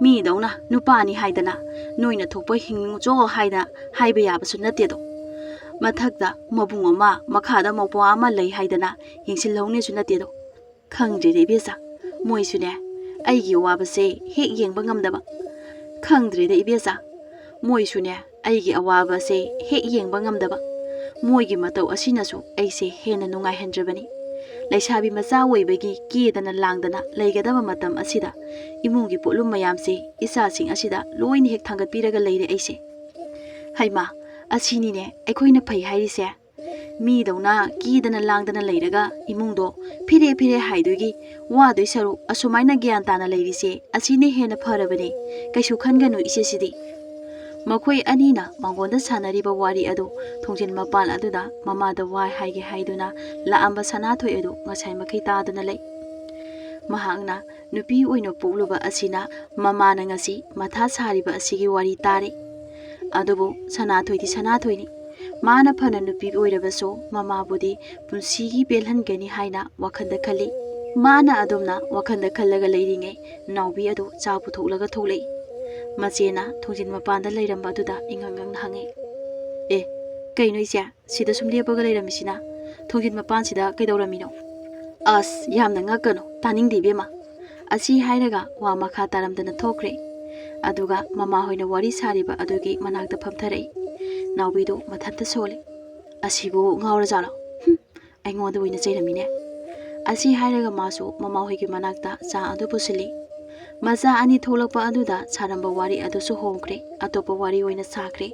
ꯃꯤꯗꯧꯅ ꯅꯨꯄꯥꯅꯤ ꯍꯥꯏꯗꯅ ꯅꯣꯏꯅ ꯊꯣꯛꯄ ꯍꯤꯡꯉꯨꯆꯣ ꯍꯥꯏꯅ ꯍꯥꯏꯕ ꯌꯥꯕꯁꯨ ꯅꯠꯇꯦꯗꯣ꯫ ꯃꯊꯛꯇ ꯃꯕꯨꯡ ꯑꯃ, ꯃꯈꯥꯗ ꯃꯧꯄ꯭ꯋꯥ ꯑꯃ ꯂꯩ ꯍꯥꯏꯗꯅ ꯌꯦꯡꯁꯤꯜꯍꯧꯅꯦꯁꯨ ꯅꯠꯇꯦꯗꯣ꯫ ꯈꯪꯗ꯭ꯔꯦꯗ ꯏꯕꯦꯆꯥ, ꯃꯣꯏꯁꯨꯅꯦ ꯑꯩꯒꯤ ꯑꯋꯥꯕꯁꯦ ꯍꯦꯛ ꯌꯦꯡꯕ ꯉꯝꯗꯕ꯫ ꯈꯪꯗ꯭ꯔꯦꯗ ꯏꯕꯦꯆꯥ, ꯃꯣꯏꯁꯨꯅꯦ ꯑꯩꯒꯤ ꯑꯋꯥꯕꯁꯦ ꯍꯦꯛ ꯌꯦꯡꯕ ꯉꯝꯗꯕ꯫ ꯃꯣꯏꯒꯤ ꯃꯇꯧ ꯑꯁꯤꯅꯁꯨ ꯑꯩꯁꯦ ꯍꯦꯟꯅ ꯅꯨꯡꯉꯥꯏꯍꯟꯗ꯭ꯔꯕꯅꯤ꯫ ꯂꯩꯁꯥꯕꯤ ꯃꯆꯥ ꯑꯣꯏꯕꯒꯤ ꯀꯦꯗꯅ ꯂꯥꯡꯗꯅ ꯂꯩꯒꯗꯕ ꯃꯇꯝ ꯑꯁꯤꯗ ꯏꯃꯨꯡꯒꯤ ꯄꯣꯠꯂꯨꯝ ꯃꯌꯥꯝꯁꯦ ꯏꯆꯥꯁꯤꯡ ꯑꯁꯤꯗ ꯂꯣꯏꯅ ꯍꯦꯛ ꯊꯥꯡꯒꯠꯄꯤꯔꯒ ꯂꯩꯔꯦ ꯑꯩꯁꯦ꯫ ꯍꯩꯃꯥ, ꯑꯁꯤꯅꯤꯅꯦ ꯑꯩꯈꯣꯏꯅ ꯐꯩ ꯍꯥꯏꯔꯤꯁꯦ꯫ ꯃꯤꯗꯧꯅ ꯀꯦꯗꯅ ꯂꯥꯡꯗꯅ ꯂꯩꯔꯒ ꯏꯃꯨꯡꯗꯣ ꯐꯤꯔꯦ ꯐꯤꯔꯦ ꯍꯥꯏꯗꯣꯏꯒꯤ ꯋꯥꯗꯣꯏ ꯁꯔꯨꯛ ꯑꯁꯨꯃꯥꯏꯅ ꯒ꯭ꯌꯥꯟ ꯇꯥꯅ ꯂꯩꯔꯤꯁꯦ ꯑꯁꯤꯅ ꯍꯦꯟꯅ ꯐꯔꯕꯅꯦ꯫ ꯀꯩꯁꯨ ꯈꯟꯒꯅꯨ ꯏꯆꯦꯁꯤꯗꯤ꯫" ꯃꯈꯣꯏ ꯑꯅꯤꯅ ꯃꯉꯣꯟꯗ ꯁꯥꯟꯅꯔꯤꯕ ꯋꯥꯔꯤ ꯑꯗꯨ ꯊꯣꯡꯖꯤꯟ ꯃꯄꯥꯟ ꯑꯗꯨꯗ ꯃꯃꯥꯗ ꯋꯥ ꯍꯥꯏꯒꯦ ꯍꯥꯏꯗꯨꯅ ꯂꯥꯛꯑꯝꯕ ꯁꯅꯥꯊꯣꯏ ꯑꯗꯨ ꯉꯁꯥꯏ ꯃꯈꯩ ꯇꯥꯗꯨꯅ ꯂꯩ꯫ ꯃꯍꯥꯛꯅ ꯅꯨꯄꯤ ꯑꯣꯏꯅ ꯄꯣꯛꯂꯨꯕ ꯑꯁꯤꯅ ꯃꯃꯥꯅ ꯉꯁꯤ ꯃꯊꯥ ꯁꯥꯔꯤꯕ ꯑꯁꯤꯒꯤ ꯋꯥꯔꯤ ꯇꯥꯔꯦ꯫ ꯑꯗꯨꯕꯨ ꯁꯅꯥꯊꯣꯏꯗꯤ ꯁꯅꯥꯊꯣꯏꯅꯤ꯫ ꯃꯥꯅ ꯐꯅ ꯅꯨꯄꯤ ꯑꯣꯏꯔꯕꯁꯨ ꯃꯃꯥꯕꯨꯗꯤ ꯄꯨꯟꯁꯤꯒꯤ ꯄꯦꯜꯍꯟꯒꯅꯤ ꯍꯥꯏꯅ ꯋꯥꯈꯜꯗ ꯈꯜꯂꯤ꯫ ꯃꯥꯅ ꯑꯗꯨꯝꯅ ꯋꯥꯈꯜꯗ ꯈꯜꯂꯒ ꯂꯩꯔꯤꯉꯩ ꯅꯥꯎꯕꯤ ꯑꯗꯨ ꯆꯥ ꯄꯨꯊꯣꯛꯂꯒ ꯊꯣꯛꯂꯛꯏ꯫ ꯃꯆꯦꯅ ꯊꯣꯡꯖꯤꯟ ꯃꯄꯥꯟꯗ ꯂꯩꯔꯝꯕ ꯑꯗꯨꯗ ꯏꯉꯪ ꯉꯪꯅ ꯍꯪꯉꯤ, "ꯑꯦ, ꯀꯩꯅꯣ ꯏꯆꯦ, ꯁꯤꯗ ꯁꯨꯝ ꯂꯦꯞꯄꯒ ꯂꯩꯔꯝꯃꯤꯁꯤꯅ? ꯊꯣꯡꯖꯤꯟ ꯃꯄꯥꯟꯁꯤꯗ ꯀꯩꯗꯧꯔꯝꯃꯤꯅꯣ?" "ꯑꯁ, ꯌꯥꯝꯅ ꯉꯛꯀꯅꯨ, ꯇꯥꯅꯤꯡꯗꯦ ꯏꯕꯦꯝꯃ꯫" ꯑꯁꯤ ꯍꯥꯏꯔꯒ ꯋꯥ ꯃꯈꯥ ꯇꯥꯔꯝꯗꯅ ꯊꯣꯛꯈ꯭ꯔꯦ꯫ ꯑꯗꯨꯒ ꯃꯃꯥꯍꯣꯏꯅ ꯋꯥꯔꯤ ꯁꯥꯔꯤꯕ ꯑꯗꯨꯒꯤ ꯃꯅꯥꯛꯇ ꯐꯝꯊꯔꯛꯏ꯫ ꯅꯥꯎꯕꯤꯗꯨ ꯃꯊꯟꯇ ꯁꯣꯜꯂꯤ꯫ "ꯑꯁꯤꯕꯨ ꯉꯥꯎꯔꯖꯥꯠꯂꯣ? ꯍꯨꯝ, ꯑꯩꯉꯣꯟꯗ ꯑꯣꯏꯅ ꯆꯩꯔꯝꯃꯤꯅꯦ꯫" ꯑꯁꯤ ꯍꯥꯏꯔꯒ ꯃꯥꯁꯨ ꯃꯃꯥꯍꯣꯏꯒꯤ ꯃꯅꯥꯛꯇ ꯆꯥ ꯑꯗꯨ ꯄꯨꯁꯤꯜꯂꯤ꯫ ꯃꯆꯥ ꯑꯅꯤ ꯊꯣꯛꯂꯛꯄ ꯑꯗꯨꯗ ꯁꯥꯔꯝꯕ ꯋꯥꯔꯤ ꯑꯗꯨꯁꯨ ꯍꯣꯡꯈ꯭ꯔꯦ, ꯑꯇꯣꯞꯄ ꯋꯥꯔꯤ ꯑꯣꯏꯅ ꯁꯥꯈ꯭ꯔꯦ꯫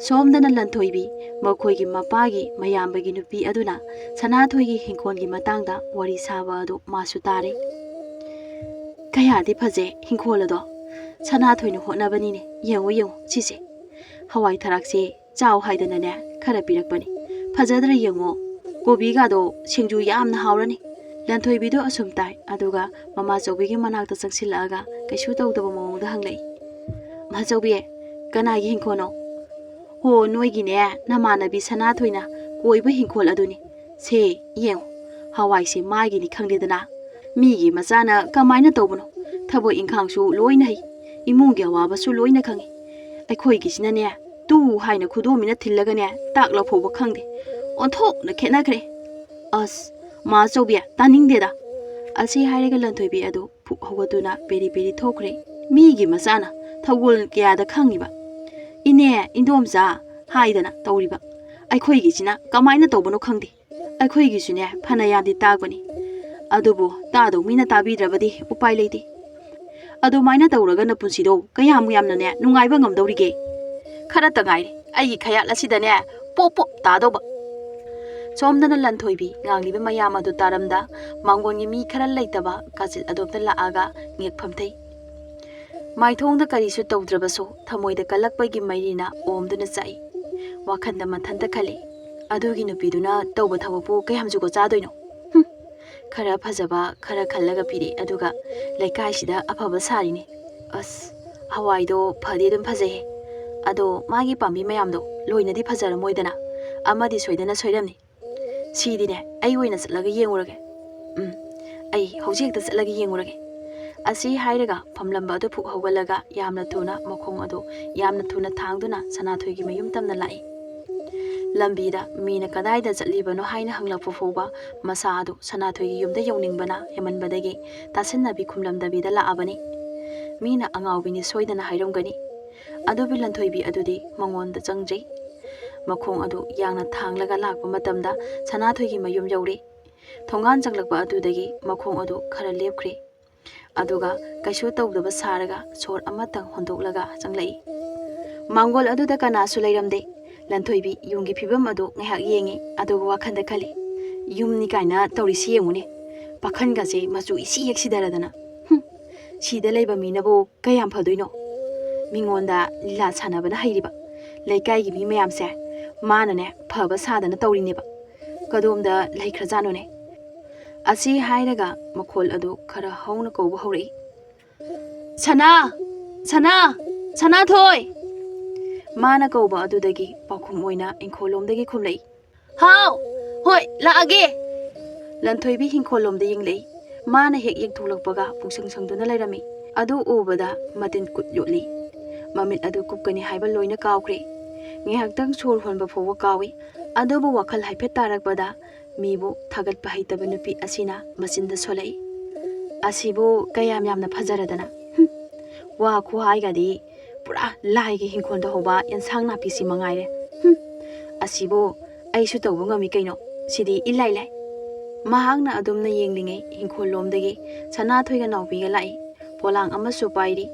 ꯁꯣꯝꯗꯅ ꯂꯟꯊꯣꯏꯕꯤ, ꯃꯈꯣꯏꯒꯤ ꯃꯄꯥꯒꯤ ꯃꯌꯥꯝꯕꯒꯤ ꯅꯨꯄꯤ ꯑꯗꯨꯅ ꯁꯅꯥꯊꯣꯏꯒꯤ ꯍꯤꯡꯈꯣꯜꯒꯤ ꯃꯇꯥꯡꯗ ꯋꯥꯔꯤ ꯁꯥꯕ ꯑꯗꯨ ꯃꯥꯁꯨ ꯇꯥꯔꯦ꯫ "ꯀꯌꯥꯗꯤ ꯐꯖꯩ ꯍꯤꯡꯈꯣꯜ ꯑꯗꯣ꯫ ꯁꯅꯥꯊꯣꯏꯅ ꯍꯣꯠꯅꯕꯅꯤꯅꯦ꯫ ꯌꯦꯡꯉꯨ, ꯌꯦꯡꯉꯨ ꯁꯤꯁꯦ꯫ ꯍꯋꯥꯏ ꯊꯔꯥꯛꯁꯦ ꯆꯥꯎ ꯍꯥꯏꯗꯅꯅꯦ ꯈꯔ ꯄꯤꯔꯛꯄꯅꯤ꯫ ꯐꯖꯗ꯭ꯔꯥ ꯌꯦꯡꯉꯣ꯫ ꯀꯣꯕꯤꯒꯗꯣ ꯁꯤꯡꯖꯨ ꯌꯥꯝꯅ ꯍꯥꯎꯔꯅꯤ꯫" ꯂꯟꯊꯣꯏꯕꯤꯗꯣ ꯑꯁꯨꯝ ꯇꯥꯏ, ꯑꯗꯨꯒ ꯃꯃꯥꯆꯧꯕꯤꯒꯤ ꯃꯅꯥꯛꯇ ꯆꯪꯁꯤꯜꯂꯛꯑꯒ ꯀꯩꯁꯨ ꯇꯧꯗꯕ ꯃꯑꯣꯡꯗ ꯍꯪꯂꯛꯏ, "ꯃꯥꯆꯧꯕꯤ, ꯀꯅꯥꯒꯤ ꯍꯤꯡꯈꯣꯜꯅꯣ?" "ꯍꯣ, ꯅꯣꯏꯒꯤꯅꯦ, ꯅꯃꯥꯟꯅꯕꯤ ꯁꯅꯥꯊꯣꯏꯅ ꯀꯣꯏꯕ ꯍꯤꯡꯈꯣꯜ ꯑꯗꯨꯅꯤ꯫ ꯁꯦ, ꯌꯦꯡꯉꯨ, ꯍꯋꯥꯏꯁꯦ ꯃꯥꯒꯤꯅꯤ ꯈꯪꯗꯦꯗꯅ꯫ ꯃꯤꯒꯤ ꯃꯆꯥꯅ ꯀꯃꯥꯏꯅ ꯇꯧꯕꯅꯣ? ꯊꯕꯛ ꯏꯪꯈꯥꯡꯁꯨ ꯂꯣꯏꯅ ꯍꯩ, ꯏꯃꯨꯡꯒꯤ ꯑꯋꯥꯕꯁꯨ ꯂꯣꯏꯅ ꯈꯪꯉꯤ꯫ ꯑꯩꯈꯣꯏꯒꯤꯁꯤꯅꯅꯦ, ꯇꯨ ꯍꯥꯏꯅ ꯈꯨꯗꯣꯝꯕꯤꯅ ꯊꯤꯜꯂꯒꯅꯦ, ꯇꯥꯛ ꯂꯧꯐꯧꯕ ꯈꯪꯗꯦ꯫ ꯑꯣꯟꯊꯣꯛꯅ ꯈꯦꯠꯅꯈ꯭ꯔꯦ꯫" "ꯑꯁ, ꯃꯥꯆꯧꯕꯤ, ꯇꯥꯅꯤꯡꯗꯦꯗ꯫" ꯑꯁꯤ ꯍꯥꯏꯔꯒ ꯂꯟꯊꯣꯏꯕꯤ ꯑꯗꯨ ꯐꯨꯛ ꯍꯧꯒꯠꯇꯨꯅ ꯄꯦꯔꯤ ꯄꯦꯔꯤ ꯊꯣꯛꯈ꯭ꯔꯦ꯫ "ꯃꯤꯒꯤ ꯃꯆꯥꯅ ꯊꯧꯒꯜ ꯀꯌꯥꯗ ꯈꯪꯉꯤꯕ? ꯏꯅꯦ, ꯏꯟꯗꯣꯝꯆꯥ ꯍꯥꯏꯗꯅ ꯇꯧꯔꯤꯕ꯫ ꯑꯩꯈꯣꯏꯒꯤꯁꯤꯅ ꯀꯃꯥꯏꯅ ꯇꯧꯕꯅꯣ ꯈꯪꯗꯦ꯫ ꯑꯩꯈꯣꯏꯒꯤꯁꯨꯅꯦ ꯐꯅ ꯌꯥꯝꯗꯤ ꯇꯥꯛꯄꯅꯤ, ꯑꯗꯨꯕꯨ ꯇꯥꯗꯧ ꯃꯤꯅ ꯇꯥꯕꯤꯗ꯭ꯔꯕꯗꯤ ꯎꯄꯥꯏ ꯂꯩꯇꯦ꯫ ꯑꯗꯨꯃꯥꯏꯅ ꯇꯧꯔꯒ ꯅꯄꯨꯟꯁꯤꯗꯣ ꯀꯌꯥꯝ ꯌꯥꯝꯅꯅꯦ ꯅꯨꯡꯉꯥꯏꯕ ꯉꯝꯗꯧꯔꯤꯒꯦ? ꯈꯔꯇ ꯉꯥꯏꯔꯦ ꯑꯩꯒꯤ ꯈꯌꯥꯠ ꯑꯁꯤꯗꯅꯦ ꯄꯣꯞ ꯄꯣꯞ ꯇꯥꯗꯧꯕ꯫" ꯁꯣꯝꯗꯅ ꯂꯟꯊꯣꯏꯕꯤ ꯉꯥꯡꯂꯤꯕ ꯃꯌꯥꯝ ꯑꯗꯨ ꯇꯥꯔꯝꯗ ꯃꯥꯡꯒꯣꯟꯒꯤ ꯃꯤ ꯈꯔ ꯂꯩꯇꯕ ꯀꯥꯆꯤꯜ ꯑꯗꯣꯝꯗ ꯂꯥꯛꯑꯒ ꯉꯦꯛꯐꯝ ꯊꯩ꯫ ꯃꯥꯏꯊꯣꯡꯗ ꯀꯔꯤꯁꯨ ꯇꯧꯗ꯭ꯔꯕꯁꯨ ꯊꯃꯣꯏꯗ ꯀꯜꯂꯛꯄꯒꯤ ꯃꯩꯔꯤꯅ ꯑꯣꯝꯗꯨꯅ ꯆꯥꯛꯏ꯫ ꯋꯥꯈꯟꯗ ꯃꯊꯟꯇ ꯈꯜꯂꯤ, "ꯑꯗꯨꯒꯤ ꯅꯨꯄꯤꯗꯨꯅ ꯇꯧꯕ ꯊꯕꯛꯄꯨ ꯀꯌꯥꯝ ꯖꯨꯒꯣꯠ ꯆꯥꯗꯣꯏꯅꯣ? ꯍꯨꯝ, ꯈꯔ ꯐꯖꯕ ꯈꯔ ꯈꯜꯂꯒ ꯄꯤꯔꯛꯑꯦ, ꯑꯗꯨꯒ ꯂꯩꯀꯥꯏꯁꯤꯗ ꯑꯐꯕ ꯁꯥꯔꯤꯅꯦ꯫ ꯑꯁ, ꯍꯋꯥꯏꯗꯣ ꯐꯗꯤ ꯑꯗꯨꯝ ꯐꯖꯩꯍꯦ, ꯑꯗꯣ ꯃꯥꯒꯤ ꯄꯥꯝꯕꯤ ꯃꯌꯥꯝꯗꯣ ꯂꯣꯏꯅꯗꯤ ꯐꯖꯔꯝꯃꯣꯏꯗꯅ, ꯑꯃꯗꯤ ꯁꯣꯏꯗꯅ ꯁꯣꯏꯔꯝꯅꯤ꯫ ꯁꯤꯗꯤꯅꯦ, ꯑꯩ ꯑꯣꯏꯅ ꯆꯠꯂꯒ ꯌꯦꯡꯉꯨꯔꯒꯦ꯫ ꯎꯝ, ꯑꯩ ꯍꯧꯖꯤꯛ ꯍꯦꯛꯇ ꯆꯠꯂꯒ ꯌꯦꯡꯉꯨꯔꯒꯦ꯫ ꯑꯁꯤ ꯍꯥꯏꯔꯒ ꯐꯝꯂꯝꯕ ꯑꯗꯨ ꯐꯨꯛ ꯍꯧꯒꯠꯂꯒ ꯌꯥꯝꯅ ꯊꯨꯅ ꯃꯈꯣꯡ ꯑꯗꯨ ꯌꯥꯝꯅ ꯊꯨꯅ ꯊꯥꯡꯗꯨꯅ ꯁꯅꯥꯊꯣꯏꯒꯤ ꯃꯌꯨꯝ ꯇꯝꯅ ꯂꯥꯛꯏ꯫ ꯂꯝꯕꯤꯗ ꯃꯤꯅ ꯀꯗꯥꯏꯗ ꯆꯠꯂꯤꯕꯅꯣ ꯍꯥꯏꯅ ꯍꯪꯂꯛꯄ ꯐꯥꯎꯕ ꯃꯁꯥ ꯑꯗꯨ ꯁꯅꯥꯊꯣꯏꯒꯤ ꯌꯨꯝꯗ ꯌꯧꯅꯤꯡꯕꯅ ꯍꯦꯟꯃꯟꯕꯗꯒꯤ ꯇꯥꯁꯤꯟꯅꯕꯤ ꯈꯨꯝꯂꯝꯗꯕꯤꯗ ꯂꯥꯛꯑꯕꯅꯤ꯫ ꯃꯤꯅ ꯑꯉꯥꯎꯕꯤꯅꯤ ꯁꯣꯏꯗꯅ ꯍꯥꯏꯔꯝꯒꯅꯤ꯫ ꯑꯗꯨꯕꯨ ꯂꯟꯊꯣꯏꯕꯤ ꯑꯗꯨꯗꯤ ꯃꯉꯣꯟꯗ ꯆꯪꯗ꯭ꯔꯤ꯫ ꯃꯈꯣꯡ ꯑꯗꯨ ꯌꯥꯡꯅ ꯊꯥꯡꯂꯒ ꯂꯥꯛꯄ ꯃꯇꯝꯗ ꯁꯅꯥꯊꯣꯏꯒꯤ ꯃꯌꯨꯝ ꯌꯧꯔꯦ꯫ ꯊꯣꯡꯒꯥꯟ ꯆꯪꯂꯛꯄ ꯑꯗꯨꯗꯒꯤ ꯃꯈꯣꯡ ꯑꯗꯨ ꯈꯔ ꯂꯦꯞꯈ꯭ꯔꯦ꯫ ꯑꯗꯨꯒ ꯀꯩꯁꯨ ꯇꯧꯗꯕ ꯁꯥꯔꯒ ꯁꯣꯔ ꯑꯃꯇꯪ ꯍꯣꯟꯗꯣꯛꯂꯒ ꯆꯪꯂꯛꯏ꯫ ꯃꯥꯡꯒꯣꯜ ꯑꯗꯨꯗ ꯀꯅꯥꯁꯨ ꯂꯩꯔꯝꯗꯦ꯫ ꯂꯟꯊꯣꯏꯕꯤ ꯌꯨꯝꯒꯤ ꯐꯤꯕꯝ ꯑꯗꯨ ꯉꯥꯏꯍꯥꯛ ꯌꯦꯡꯉꯤ, ꯑꯗꯨꯒ ꯋꯥꯈꯜꯗ ꯈꯜꯂꯤ, "ꯌꯨꯝꯅꯤ ꯀꯥꯏꯅ ꯇꯧꯔꯤꯁꯤ ꯌꯦꯡꯉꯨꯅꯦ꯫ ꯄꯥꯈꯟꯒꯁꯦ ꯃꯆꯨ ꯏꯁꯤ ꯍꯦꯛ ꯁꯤꯗꯔꯗꯅ꯫ ꯍꯨꯝ, ꯁꯤꯗ ꯂꯩꯕ ꯃꯤꯅꯕꯨ ꯀꯌꯥꯝ ꯐꯗꯣꯏꯅꯣ? ꯃꯤꯉꯣꯟꯗ ꯂꯤꯂꯥ ꯁꯥꯟꯅꯕꯅ ꯍꯩꯔꯤꯕ ꯂꯩꯀꯥꯏꯒꯤ ꯃꯤ ꯃꯌꯥꯝꯁꯦ ꯃꯥꯅꯅꯦ ꯐꯕ ꯁꯥꯗꯅ ꯇꯧꯔꯤꯅꯦꯕ꯫ ꯀꯗꯣꯝꯗ ꯂꯩꯈ꯭ꯔꯖꯥꯠꯅꯣꯅꯦ?" ꯑꯁꯤ ꯍꯥꯏꯔꯒ ꯃꯈꯣꯜ ꯑꯗꯨ ꯈꯔ ꯍꯧꯅ ꯀꯧꯕ ꯍꯧꯔꯛꯏ, "ꯁꯅꯥ! ꯁꯅꯥ! ꯁꯅꯥꯊꯣꯏ!" ꯃꯥꯅ ꯀꯧꯕ ꯑꯗꯨꯗꯒꯤ ꯄꯥꯎꯈꯨꯝ ꯑꯣꯏꯅ ꯏꯪꯈꯣꯜꯂꯣꯝꯗꯒꯤ ꯈꯨꯝꯂꯛꯏ, "ꯍꯥꯎ! ꯍꯣꯏ, ꯂꯥꯛꯑꯒꯦ!" ꯂꯟꯊꯣꯏꯕꯤ ꯏꯪꯈꯣꯜꯂꯣꯝꯗ ꯌꯦꯡꯂꯛꯏ꯫ ꯃꯥꯅ ꯍꯦꯛ ꯌꯦꯡꯊꯣꯛꯂꯛꯄꯒ ꯄꯨꯡꯁꯪ ꯁꯪꯗꯨꯅ ꯂꯩꯔꯝꯃꯤ꯫ ꯑꯗꯨ ꯎꯕꯗ ꯃꯇꯤꯟ ꯀꯨꯠ ꯌꯣꯠꯂꯤ꯫ ꯃꯃꯤꯠ ꯑꯗꯨ ꯀꯨꯞꯀꯅꯤ ꯍꯥꯏꯕ ꯂꯣꯏꯅ ꯀꯥꯎꯈ꯭ꯔꯦ꯫ ꯉꯥꯏꯍꯥꯛꯇꯪ ꯁꯣꯔ ꯍꯣꯟꯕ ꯐꯥꯎꯕ ꯀꯥꯎꯏ꯫ ꯑꯗꯨꯕꯨ ꯋꯥꯈꯜ ꯍꯥꯏꯐꯦꯠ ꯇꯥꯔꯛꯄꯗ ꯃꯤꯕꯨ ꯊꯥꯒꯠꯄ ꯍꯩꯇꯕ ꯅꯨꯄꯤ ꯑꯁꯤꯅ ꯃꯆꯤꯟꯗ ꯁꯣꯜꯂꯛꯏ, "ꯑꯁꯤꯕꯨ ꯀꯌꯥꯝ ꯌꯥꯝꯅ ꯐꯖꯔꯗꯅ! ꯍꯨꯝ! ꯋꯥ ꯈꯨꯍꯥꯏꯒꯗꯤ ꯄꯨꯔꯥ ꯂꯥꯏꯒꯤ ꯍꯤꯡꯈꯣꯜꯗ ꯍꯧꯕ ꯑꯦꯟꯁꯥꯡ ꯅꯥꯄꯤꯁꯤ ꯃꯉꯥꯏꯔꯦ꯫ ꯍꯨꯝ! ꯑꯁꯤꯕꯨ ꯑꯩꯁꯨ ꯇꯧꯕ ꯉꯝꯃꯤ ꯀꯩꯅꯣ, ꯁꯤꯗꯤ ꯏꯂꯥꯏ ꯂꯥꯏ꯫" ꯃꯍꯥꯛꯅ ꯑꯗꯨꯝꯅ ꯌꯦꯡꯂꯤꯉꯩ ꯍꯤꯡꯈꯣꯜꯂꯣꯝꯗꯒꯤ ꯁꯅꯥꯊꯣꯏꯒ ꯅꯥꯎꯕꯤꯒ ꯂꯥꯛꯏ꯫ ꯄꯣꯂꯥꯡ ꯑꯃꯁꯨ ꯄꯥꯏꯔꯤ꯫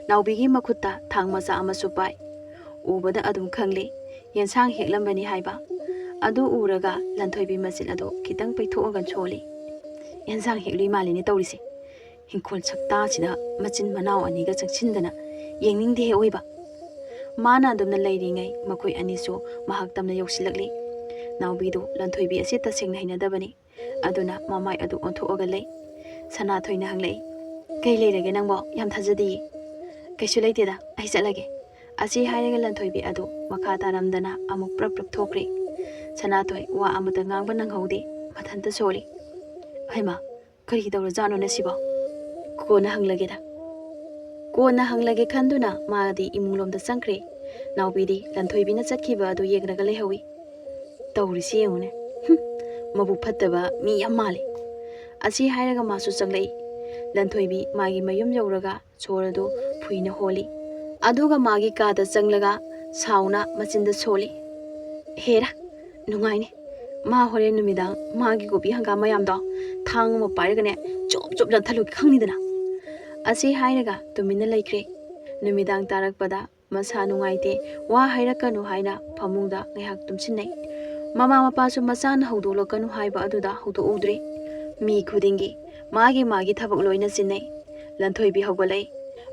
ꯅꯥꯎꯕꯤꯒꯤ ꯃꯈꯨꯠꯇ ꯊꯥꯡ ꯃꯆꯥ ꯑꯃꯁꯨ ꯄꯥꯏ꯫ ꯎꯕꯗ ꯑꯗꯨꯝ ꯈꯪꯂꯦ, ꯌꯦꯟꯁꯥꯡ ꯍꯦꯛꯂꯝꯕꯅꯤ ꯍꯥꯏꯕ꯫ ꯑꯗꯨ ꯎꯔꯒ ꯂꯟꯊꯣꯏꯕꯤ ꯃꯆꯤꯟ ꯑꯗꯨ ꯈꯤꯇꯪ ꯄꯩꯊꯣꯛꯑꯒ ꯁꯣꯜꯂꯤ꯫ "ꯌꯦꯟꯁꯥꯡ ꯍꯦꯛꯂꯨꯏ ꯃꯥꯜꯂꯤꯅꯦ ꯇꯧꯔꯤꯁꯦ꯫ ꯍꯤꯡꯈꯣꯜ ꯁꯛꯇꯥꯁꯤꯗ ꯃꯆꯤꯟ ꯃꯅꯥꯎ ꯑꯅꯤꯒ ꯆꯪꯁꯤꯟꯗꯅ ꯌꯦꯡꯅꯤꯡꯗꯦ ꯑꯣꯏꯕ꯫" ꯃꯥꯅ ꯑꯗꯨꯝꯅ ꯂꯩꯔꯤꯉꯩ ꯃꯈꯣꯏ ꯑꯅꯤꯁꯨ ꯃꯍꯥꯛ ꯇꯝꯅ ꯌꯧꯁꯤꯜꯂꯛꯂꯤ꯫ ꯅꯥꯎꯕꯤꯗꯨ ꯂꯟꯊꯣꯏꯕꯤ ꯑꯁꯤ ꯇꯁꯦꯡꯅ ꯍꯩꯅꯗꯕꯅꯤ꯫ ꯑꯗꯨꯅ ꯃꯃꯥꯏ ꯑꯗꯨ ꯑꯣꯟꯊꯣꯛꯑꯒ ꯂꯩ꯫ ꯁꯅꯥꯊꯣꯏꯅ ꯍꯪꯂꯛꯏ, "ꯀꯩ ꯂꯩꯔꯒꯦ ꯅꯪꯕꯣ? ꯌꯥꯝ ꯊꯥꯖꯗꯤꯌꯦ꯫" "ꯀꯩꯁꯨ ꯂꯩꯇꯦꯗ, ꯑꯩ ꯆꯠꯂꯒꯦ꯫" ꯑꯁꯤ ꯍꯥꯏꯔꯒ ꯂꯟꯊꯣꯏꯕꯤ ꯑꯗꯨ ꯃꯈꯥ ꯇꯥꯔꯝꯗꯅ ꯑꯃꯨꯛ ꯄ꯭ꯔꯞ ꯄ꯭ꯔꯞ ꯊꯣꯛꯈ꯭ꯔꯦ꯫ ꯁꯅꯥꯊꯣꯏ ꯋꯥ ꯑꯃꯇ ꯉꯥꯡꯕ ꯅꯪꯍꯧꯗꯦ꯫ ꯃꯊꯟꯇ ꯁꯣꯜꯂꯤ꯫ "ꯍꯩꯃꯥ, ꯀꯔꯤ ꯇꯧꯔꯖꯥꯠꯅꯣꯅꯦ ꯁꯤꯕꯣ? ꯀꯣꯟꯅ ꯍꯪꯂꯒꯦꯗ꯫" ꯀꯣꯟꯅ ꯍꯪꯂꯒꯦ ꯈꯟꯗꯨꯅ ꯃꯥꯗꯤ ꯏꯃꯨꯡꯂꯣꯝꯗ ꯆꯪꯈ꯭ꯔꯦ꯫ ꯅꯥꯎꯕꯤꯗꯤ ꯂꯟꯊꯣꯏꯕꯤꯅ ꯆꯠꯈꯤꯕ ꯑꯗꯨ ꯌꯦꯡꯂꯒ ꯂꯩꯍꯧꯏ꯫ "ꯇꯧꯔꯤꯁꯤ ꯌꯦꯡꯉꯨꯅꯦ꯫ ꯍꯨꯝ, ꯃꯕꯨꯛ ꯐꯠꯇꯕ ꯃꯤ ꯌꯥꯝ ꯃꯥꯜꯂꯤ꯫" ꯑꯁꯤ ꯍꯥꯏꯔꯒ ꯃꯥꯁꯨ ꯆꯪꯂꯛꯏ꯫ ꯂꯟꯊꯣꯏꯕꯤ ꯃꯥꯒꯤ ꯃꯌꯨꯝ ꯌꯧꯔꯒ ꯁꯣꯔ ꯑꯗꯨ ꯐꯨꯏꯅ ꯍꯣꯜꯂꯤ꯫ ꯑꯗꯨꯒ ꯃꯥꯒꯤ ꯀꯥꯗ ꯆꯪꯂꯒ ꯁꯥꯎꯅ ꯃꯆꯤꯟꯗ ꯁꯣꯜꯂꯤ꯫ "ꯍꯦꯔꯥ, ꯅꯨꯡꯉꯥꯏꯅꯤ꯫ ꯃꯥ ꯍꯣꯔꯦꯟ ꯅꯨꯃꯤꯗꯥꯡ ꯃꯥꯒꯤ ꯀꯣꯕꯤ ꯍꯪꯒꯥꯝ ꯃꯌꯥꯝꯗꯣ ꯊꯥꯡ ꯑꯃ ꯄꯥꯏꯔꯒꯅꯦ ꯆꯣꯞ ꯆꯣꯞ ꯂꯪꯊꯠꯂꯨꯒꯦ ꯈꯪꯅꯤꯗꯅ꯫" ꯑꯁꯤ ꯍꯥꯏꯔꯒ ꯇꯨꯃꯤꯟꯅ ꯂꯩꯈ꯭ꯔꯦ꯫ ꯅꯨꯃꯤꯗꯥꯡ ꯇꯥꯔꯛꯄꯗ ꯃꯁꯥ ꯅꯨꯡꯉꯥꯏꯇꯦ, ꯋꯥ ꯍꯥꯏꯔꯛꯀꯅꯨ ꯍꯥꯏꯅ ꯐꯃꯨꯡꯗ ꯉꯥꯏꯍꯥꯛ ꯇꯨꯝꯁꯤꯟꯅꯩ꯫ ꯃꯃꯥ ꯃꯄꯥꯁꯨ ꯃꯆꯥꯅ ꯍꯧꯗꯣꯛꯂꯛꯀꯅꯨ ꯍꯥꯏꯕ ꯑꯗꯨꯗ ꯍꯧꯗꯣꯛꯎꯗ꯭ꯔꯦ꯫ ꯃꯤ ꯈꯨꯗꯤꯡꯒꯤ ꯃꯥꯒꯤ ꯃꯥꯒꯤ ꯊꯕꯛ ꯂꯣꯏꯅ ꯆꯤꯟꯅꯩ꯫ ꯂꯟꯊꯣꯏꯕꯤ ꯍꯧꯒꯠꯂꯛꯏ꯫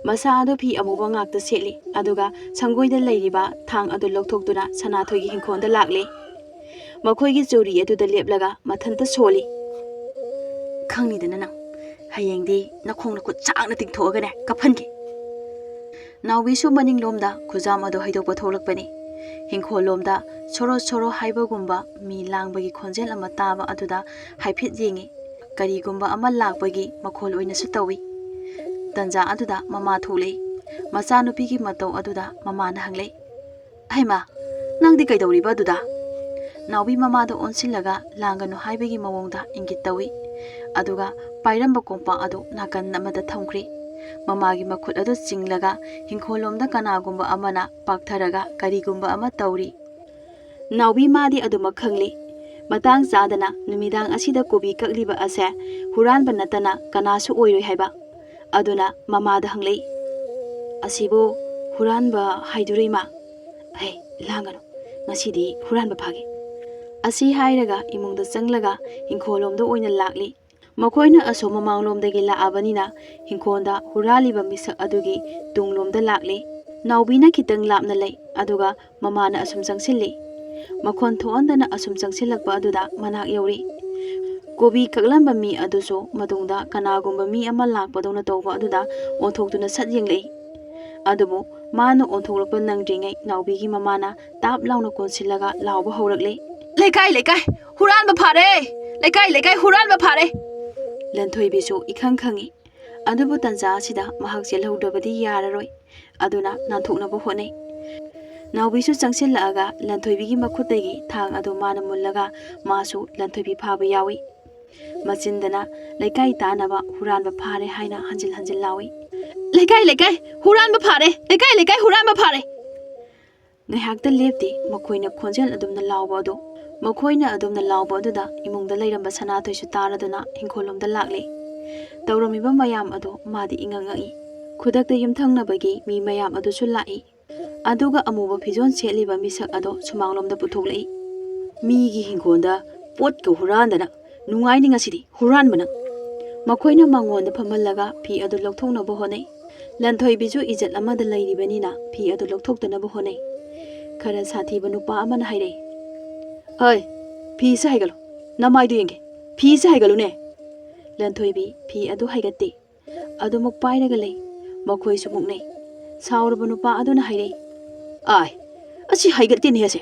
ꯃꯁꯥ ꯑꯗꯨ ꯐꯤ ꯑꯃꯨꯕ ꯉꯥꯛꯇ ꯁꯦꯠꯂꯤ, ꯑꯗꯨꯒ ꯁꯪꯒꯣꯏꯗ ꯂꯩꯔꯤꯕ ꯊꯥꯡ ꯑꯗꯨ ꯂꯧꯊꯣꯛꯇꯨꯅ ꯁꯅꯥꯊꯣꯏꯒꯤ ꯏꯪꯈꯣꯜꯗ ꯂꯥꯛꯂꯦ꯫ ꯃꯈꯣꯏꯒꯤ ꯆꯧꯔꯤ ꯑꯗꯨꯗ ꯂꯦꯞꯂꯒ ꯃꯊꯟꯇ ꯁꯣꯜꯂꯤ꯫ "ꯈꯪꯅꯤꯗꯅ ꯅꯪ, ꯍꯌꯦꯡꯗꯤ ꯅꯈꯣꯡ ꯅꯈꯨꯠ ꯁꯥꯡꯅ ꯇꯤꯡꯊꯣꯛꯑꯒꯅꯦ ꯀꯞꯍꯟꯒꯦ꯫" ꯅꯥꯎꯕꯤꯁꯨ ꯃꯅꯤꯡꯂꯣꯝꯗ ꯈꯨꯖꯥꯝ ꯑꯗꯨ ꯍꯩꯗꯣꯛꯄ ꯊꯣꯛꯂꯛꯄꯅꯤ꯫ ꯏꯪꯈꯣꯜꯂꯣꯝꯗ ꯁꯣꯔꯣ ꯁꯣꯔꯣ ꯍꯥꯏꯕꯒꯨꯝꯕ ꯃꯤ ꯂꯥꯡꯕꯒꯤ ꯈꯣꯟꯖꯦꯜ ꯑꯃ ꯇꯥꯕ ꯑꯗꯨꯗ ꯍꯥꯏꯐꯦꯠ ꯌꯦꯡꯉꯤ꯫ ꯀꯔꯤꯒꯨꯝꯕ ꯑꯃ ꯂꯥꯛꯄꯒꯤ ꯃꯈꯣꯜ ꯑꯣꯏꯅꯁꯨ ꯇꯧꯏ꯫ ꯇꯟꯖꯥ ꯑꯗꯨꯗ ꯃꯃꯥ ꯊꯣꯛꯂꯛꯏ꯫ ꯃꯆꯥꯅꯨꯄꯤꯒꯤ ꯃꯇꯧ ꯑꯗꯨꯗ ꯃꯃꯥꯅ ꯍꯪꯂꯛꯏ, "ꯍꯩꯃꯥ, ꯅꯪꯗꯤ ꯀꯩꯗꯧꯔꯤꯕ ꯑꯗꯨꯗ?" ꯅꯥꯎꯕꯤ ꯃꯃꯥꯗ ꯑꯣꯟꯁꯤꯜꯂꯒ ꯂꯥꯡꯒꯅꯨ ꯍꯥꯏꯕꯒꯤ ꯃꯑꯣꯡꯗ ꯏꯪꯒꯤꯠ ꯇꯧꯏ꯫ ꯑꯗꯨꯒ ꯄꯥꯏꯔꯝꯕ ꯀꯣꯝꯄꯥꯛ ꯑꯗꯨ ꯅꯥꯀꯟ ꯑꯃꯗ ꯊꯝꯈ꯭ꯔꯦ꯫ ꯃꯃꯥꯒꯤ ꯃꯈꯨꯠ ꯑꯗꯨ ꯆꯤꯡꯂꯒ ꯏꯪꯈꯣꯜꯂꯣꯝꯗ ꯀꯅꯥꯒꯨꯝꯕ ꯑꯃꯅ ꯄꯥꯛꯊꯔꯒ ꯀꯔꯤꯒꯨꯝꯕ ꯑꯃ ꯇꯧꯔꯤ꯫ ꯅꯥꯎꯕꯤ ꯃꯥꯗꯤ ꯑꯗꯨꯃꯛ ꯈꯪꯂꯤ꯫ ꯃꯇꯥꯡ ꯆꯥꯗꯅ ꯅꯨꯃꯤꯗꯥꯡ ꯑꯁꯤꯗ ꯀꯣꯕꯤ ꯀꯛꯂꯤꯕ ꯑꯁꯦ ꯍꯨꯔꯥꯟꯕ ꯅꯠꯇꯅ ꯀꯅꯥꯁꯨ ꯑꯣꯏꯔꯣꯏ ꯍꯥꯏꯕ꯫ ꯑꯗꯨꯅ ꯃꯃꯥꯗ ꯍꯪꯂꯛꯏ, "ꯑꯁꯤꯕꯨ ꯍꯨꯔꯥꯟꯕ ꯍꯥꯏꯗꯨꯔ ꯏꯃꯥ? ꯍꯦ, ꯂꯥꯡꯒꯅꯨ, ꯉꯁꯤꯗꯤ ꯍꯨꯔꯥꯟꯕ ꯐꯥꯒꯦ꯫" ꯑꯁꯤ ꯍꯥꯏꯔꯒ ꯏꯃꯨꯡꯗ ꯆꯪꯂꯒ ꯏꯪꯈꯣꯜꯂꯣꯝꯗ ꯑꯣꯏꯅ ꯂꯥꯛꯂꯤ꯫ ꯃꯈꯣꯏꯅ ꯑꯁꯣꯝ ꯃꯃꯥꯡꯂꯣꯝꯗꯒꯤ ꯂꯥꯛꯑꯕꯅꯤꯅ ꯏꯪꯈꯣꯜꯗ ꯍꯨꯔꯥꯜꯂꯤꯕ ꯃꯤꯁꯛ ꯑꯗꯨꯒꯤ ꯇꯨꯡꯂꯣꯝꯗ ꯂꯥꯛꯂꯤ꯫ ꯅꯥꯎꯕꯤꯅ ꯈꯤꯇꯪ ꯂꯥꯞꯅ ꯂꯩ, ꯑꯗꯨꯒ ꯃꯃꯥꯅ ꯑꯁꯨꯝ ꯆꯪꯁꯤꯜꯂꯤ꯫ ꯃꯈꯣꯟ ꯊꯣꯛꯍꯟꯗꯅ ꯑꯁꯨꯝ ꯆꯪꯁꯤꯜꯂꯛꯄ ꯑꯗꯨꯗ ꯃꯅꯥꯛ ꯌꯧꯔꯤ꯫ ꯀꯣꯕꯤ ꯀꯛꯂꯝꯕ ꯃꯤ ꯑꯗꯨꯁꯨ ꯃꯇꯨꯡꯗ ꯀꯅꯥꯒꯨꯝꯕ ꯃꯤ ꯑꯃ ꯂꯥꯛꯄꯗꯧꯅ ꯇꯧꯕ ꯑꯗꯨꯗ ꯑꯣꯟꯊꯣꯛꯇꯨꯅ ꯁꯠ ꯌꯦꯡꯂꯛꯏ꯫ ꯑꯗꯨꯕꯨ ꯃꯥꯅ ꯑꯣꯟꯊꯣꯛꯂꯛꯄ ꯅꯪꯗ꯭ꯔꯤꯉꯩ ꯅꯥꯎꯕꯤꯒꯤ ꯃꯃꯥꯅ ꯇꯥꯞ ꯂꯥꯎꯅ ꯀꯣꯟꯁꯤꯜꯂꯒ ꯂꯥꯎꯕ ꯍꯧꯔꯛꯂꯦ, "ꯂꯩꯀꯥꯏ ꯂꯩꯀꯥꯏ ꯍꯨꯔꯥꯟꯕ ꯐꯥꯔꯦ! ꯂꯩꯀꯥꯏ ꯂꯩꯀꯥꯏ ꯍꯨꯔꯥꯟꯕ ꯐꯥꯔꯦ!" ꯂꯟꯊꯣꯏꯕꯤꯁꯨ ꯏꯈꯪ ꯈꯪꯏ꯫ ꯑꯗꯨꯕꯨ ꯇꯟꯖꯥ ꯑꯁꯤꯗ ꯃꯍꯥꯛ ꯆꯦꯜꯍꯧꯗ꯭ꯔꯕꯗꯤ ꯌꯥꯔꯔꯣꯏ꯫ ꯑꯗꯨꯅ ꯅꯥꯟꯊꯣꯛꯅꯕ ꯍꯣꯠꯅꯩ꯫ ꯅꯥꯎꯕꯤꯁꯨ ꯆꯪꯁꯤꯜꯂꯛꯑꯒ ꯂꯟꯊꯣꯏꯕꯤꯒꯤ ꯃꯈꯨꯠꯇꯒꯤ ꯊꯥꯡ ꯑꯗꯨ ꯃꯥꯅ ꯃꯨꯜꯂꯒ ꯃꯥꯁꯨ ꯂꯟꯊꯣꯏꯕꯤ ꯐꯥꯕ ꯌꯥꯎꯏ꯫ ꯃꯆꯤꯟꯗꯅ ꯂꯩꯀꯥꯏ ꯇꯥꯅꯕ ꯍꯨꯔꯥꯟꯕ ꯐꯥꯔꯦ ꯍꯥꯏꯅ ꯍꯟꯖꯤꯟ ꯍꯟꯖꯤꯟ ꯂꯥꯎꯏ꯫ "ꯂꯩꯀꯥꯏ ꯂꯩꯀꯥꯏ ꯍꯨꯔꯥꯟꯕ ꯐꯥꯔꯦ! ꯂꯩꯀꯥꯏ ꯂꯩꯀꯥꯏ ꯍꯨꯔꯥꯟꯕ ꯐꯥꯔꯦ!" ꯉꯥꯏꯍꯥꯛꯇ ꯂꯦꯞꯇꯦ ꯃꯈꯣꯏꯅ ꯈꯣꯟꯖꯦꯜ ꯑꯗꯨꯝꯅ ꯂꯥꯎꯕ ꯑꯗꯨ꯫ ꯃꯈꯣꯏꯅ ꯑꯗꯨꯝꯅ ꯂꯥꯎꯕ ꯑꯗꯨꯗ ꯏꯃꯨꯡꯗ ꯂꯩꯔꯝꯕ ꯁꯅꯥꯊꯣꯏꯁꯨ ꯇꯥꯔꯗꯨꯅ ꯍꯤꯡꯈꯣꯜꯂꯣꯝꯗ ꯂꯥꯛꯂꯦ꯫ ꯇꯧꯔꯝꯃꯤꯕ ꯃꯌꯥꯝ ꯑꯗꯨ ꯃꯥꯗꯤ ꯏꯉꯛ ꯉꯛꯏ꯫ ꯈꯨꯗꯛꯇ ꯌꯨꯝꯊꯪꯅꯕꯒꯤ ꯃꯤ ꯃꯌꯥꯝ ꯑꯗꯨꯁꯨ ꯂꯥꯛꯏ꯫ ꯑꯗꯨꯒ ꯑꯃꯨꯕ ꯐꯤꯖꯣꯜ ꯁꯦꯠꯂꯤꯕ ꯃꯤꯁꯛ ꯑꯗꯨ ꯁꯨꯃꯥꯡꯂꯣꯝꯗ ꯄꯨꯊꯣꯛꯂꯛꯏ꯫ "ꯃꯤꯒꯤ ꯍꯤꯡꯒꯣꯜꯗ ꯄꯣꯠꯀ ꯍꯨꯔꯥꯟꯗꯅ ꯅꯨꯡꯉꯥꯏꯅꯤ ꯉꯁꯤꯗꯤ ꯍꯨꯔꯥꯟꯕꯅ!" ꯃꯈꯣꯏꯅ ꯃꯉꯣꯟꯗ ꯐꯝꯍꯜꯂꯒ ꯐꯤ ꯑꯗꯨ ꯂꯧꯊꯣꯛꯅꯕ ꯍꯣꯠꯅꯩ꯫ ꯂꯟꯊꯣꯏꯕꯤꯁꯨ ꯏꯖꯠ ꯑꯃꯗ ꯂꯩꯔꯤꯕꯅꯤꯅ ꯐꯤ ꯑꯗꯨ ꯂꯧꯊꯣꯛꯇꯅꯕ ꯍꯣꯠꯅꯩ꯫ ꯈꯔ ꯁꯥꯊꯤꯕ ꯅꯨꯄꯥ ꯑꯃꯅ ꯍꯥꯏꯔꯛꯏ, "ꯍꯩ, ꯐꯤꯁꯦ ꯍꯥꯏꯒꯠꯂꯨ, ꯅꯃꯥꯏꯗꯨ ꯌꯦꯡꯒꯦ, ꯐꯤꯁꯦ ꯍꯥꯏꯒꯠꯂꯨꯅꯦ!" ꯂꯟꯊꯣꯏꯕꯤ ꯐꯤ ꯑꯗꯨ ꯍꯥꯏꯒꯠꯇꯦ꯫ ꯑꯗꯨꯃꯛ ꯄꯥꯏꯔꯒ ꯂꯩ꯫ ꯃꯈꯣꯏꯁꯨ ꯃꯨꯛꯅꯩ꯫ ꯁꯥꯎꯔꯕ ꯅꯨꯄꯥ ꯑꯗꯨꯅ ꯍꯥꯏꯔꯛꯏ, "ꯑꯥꯏ, ꯑꯁꯤ ꯍꯥꯏꯒꯠꯇꯦꯅꯦ ꯑꯁꯦ!"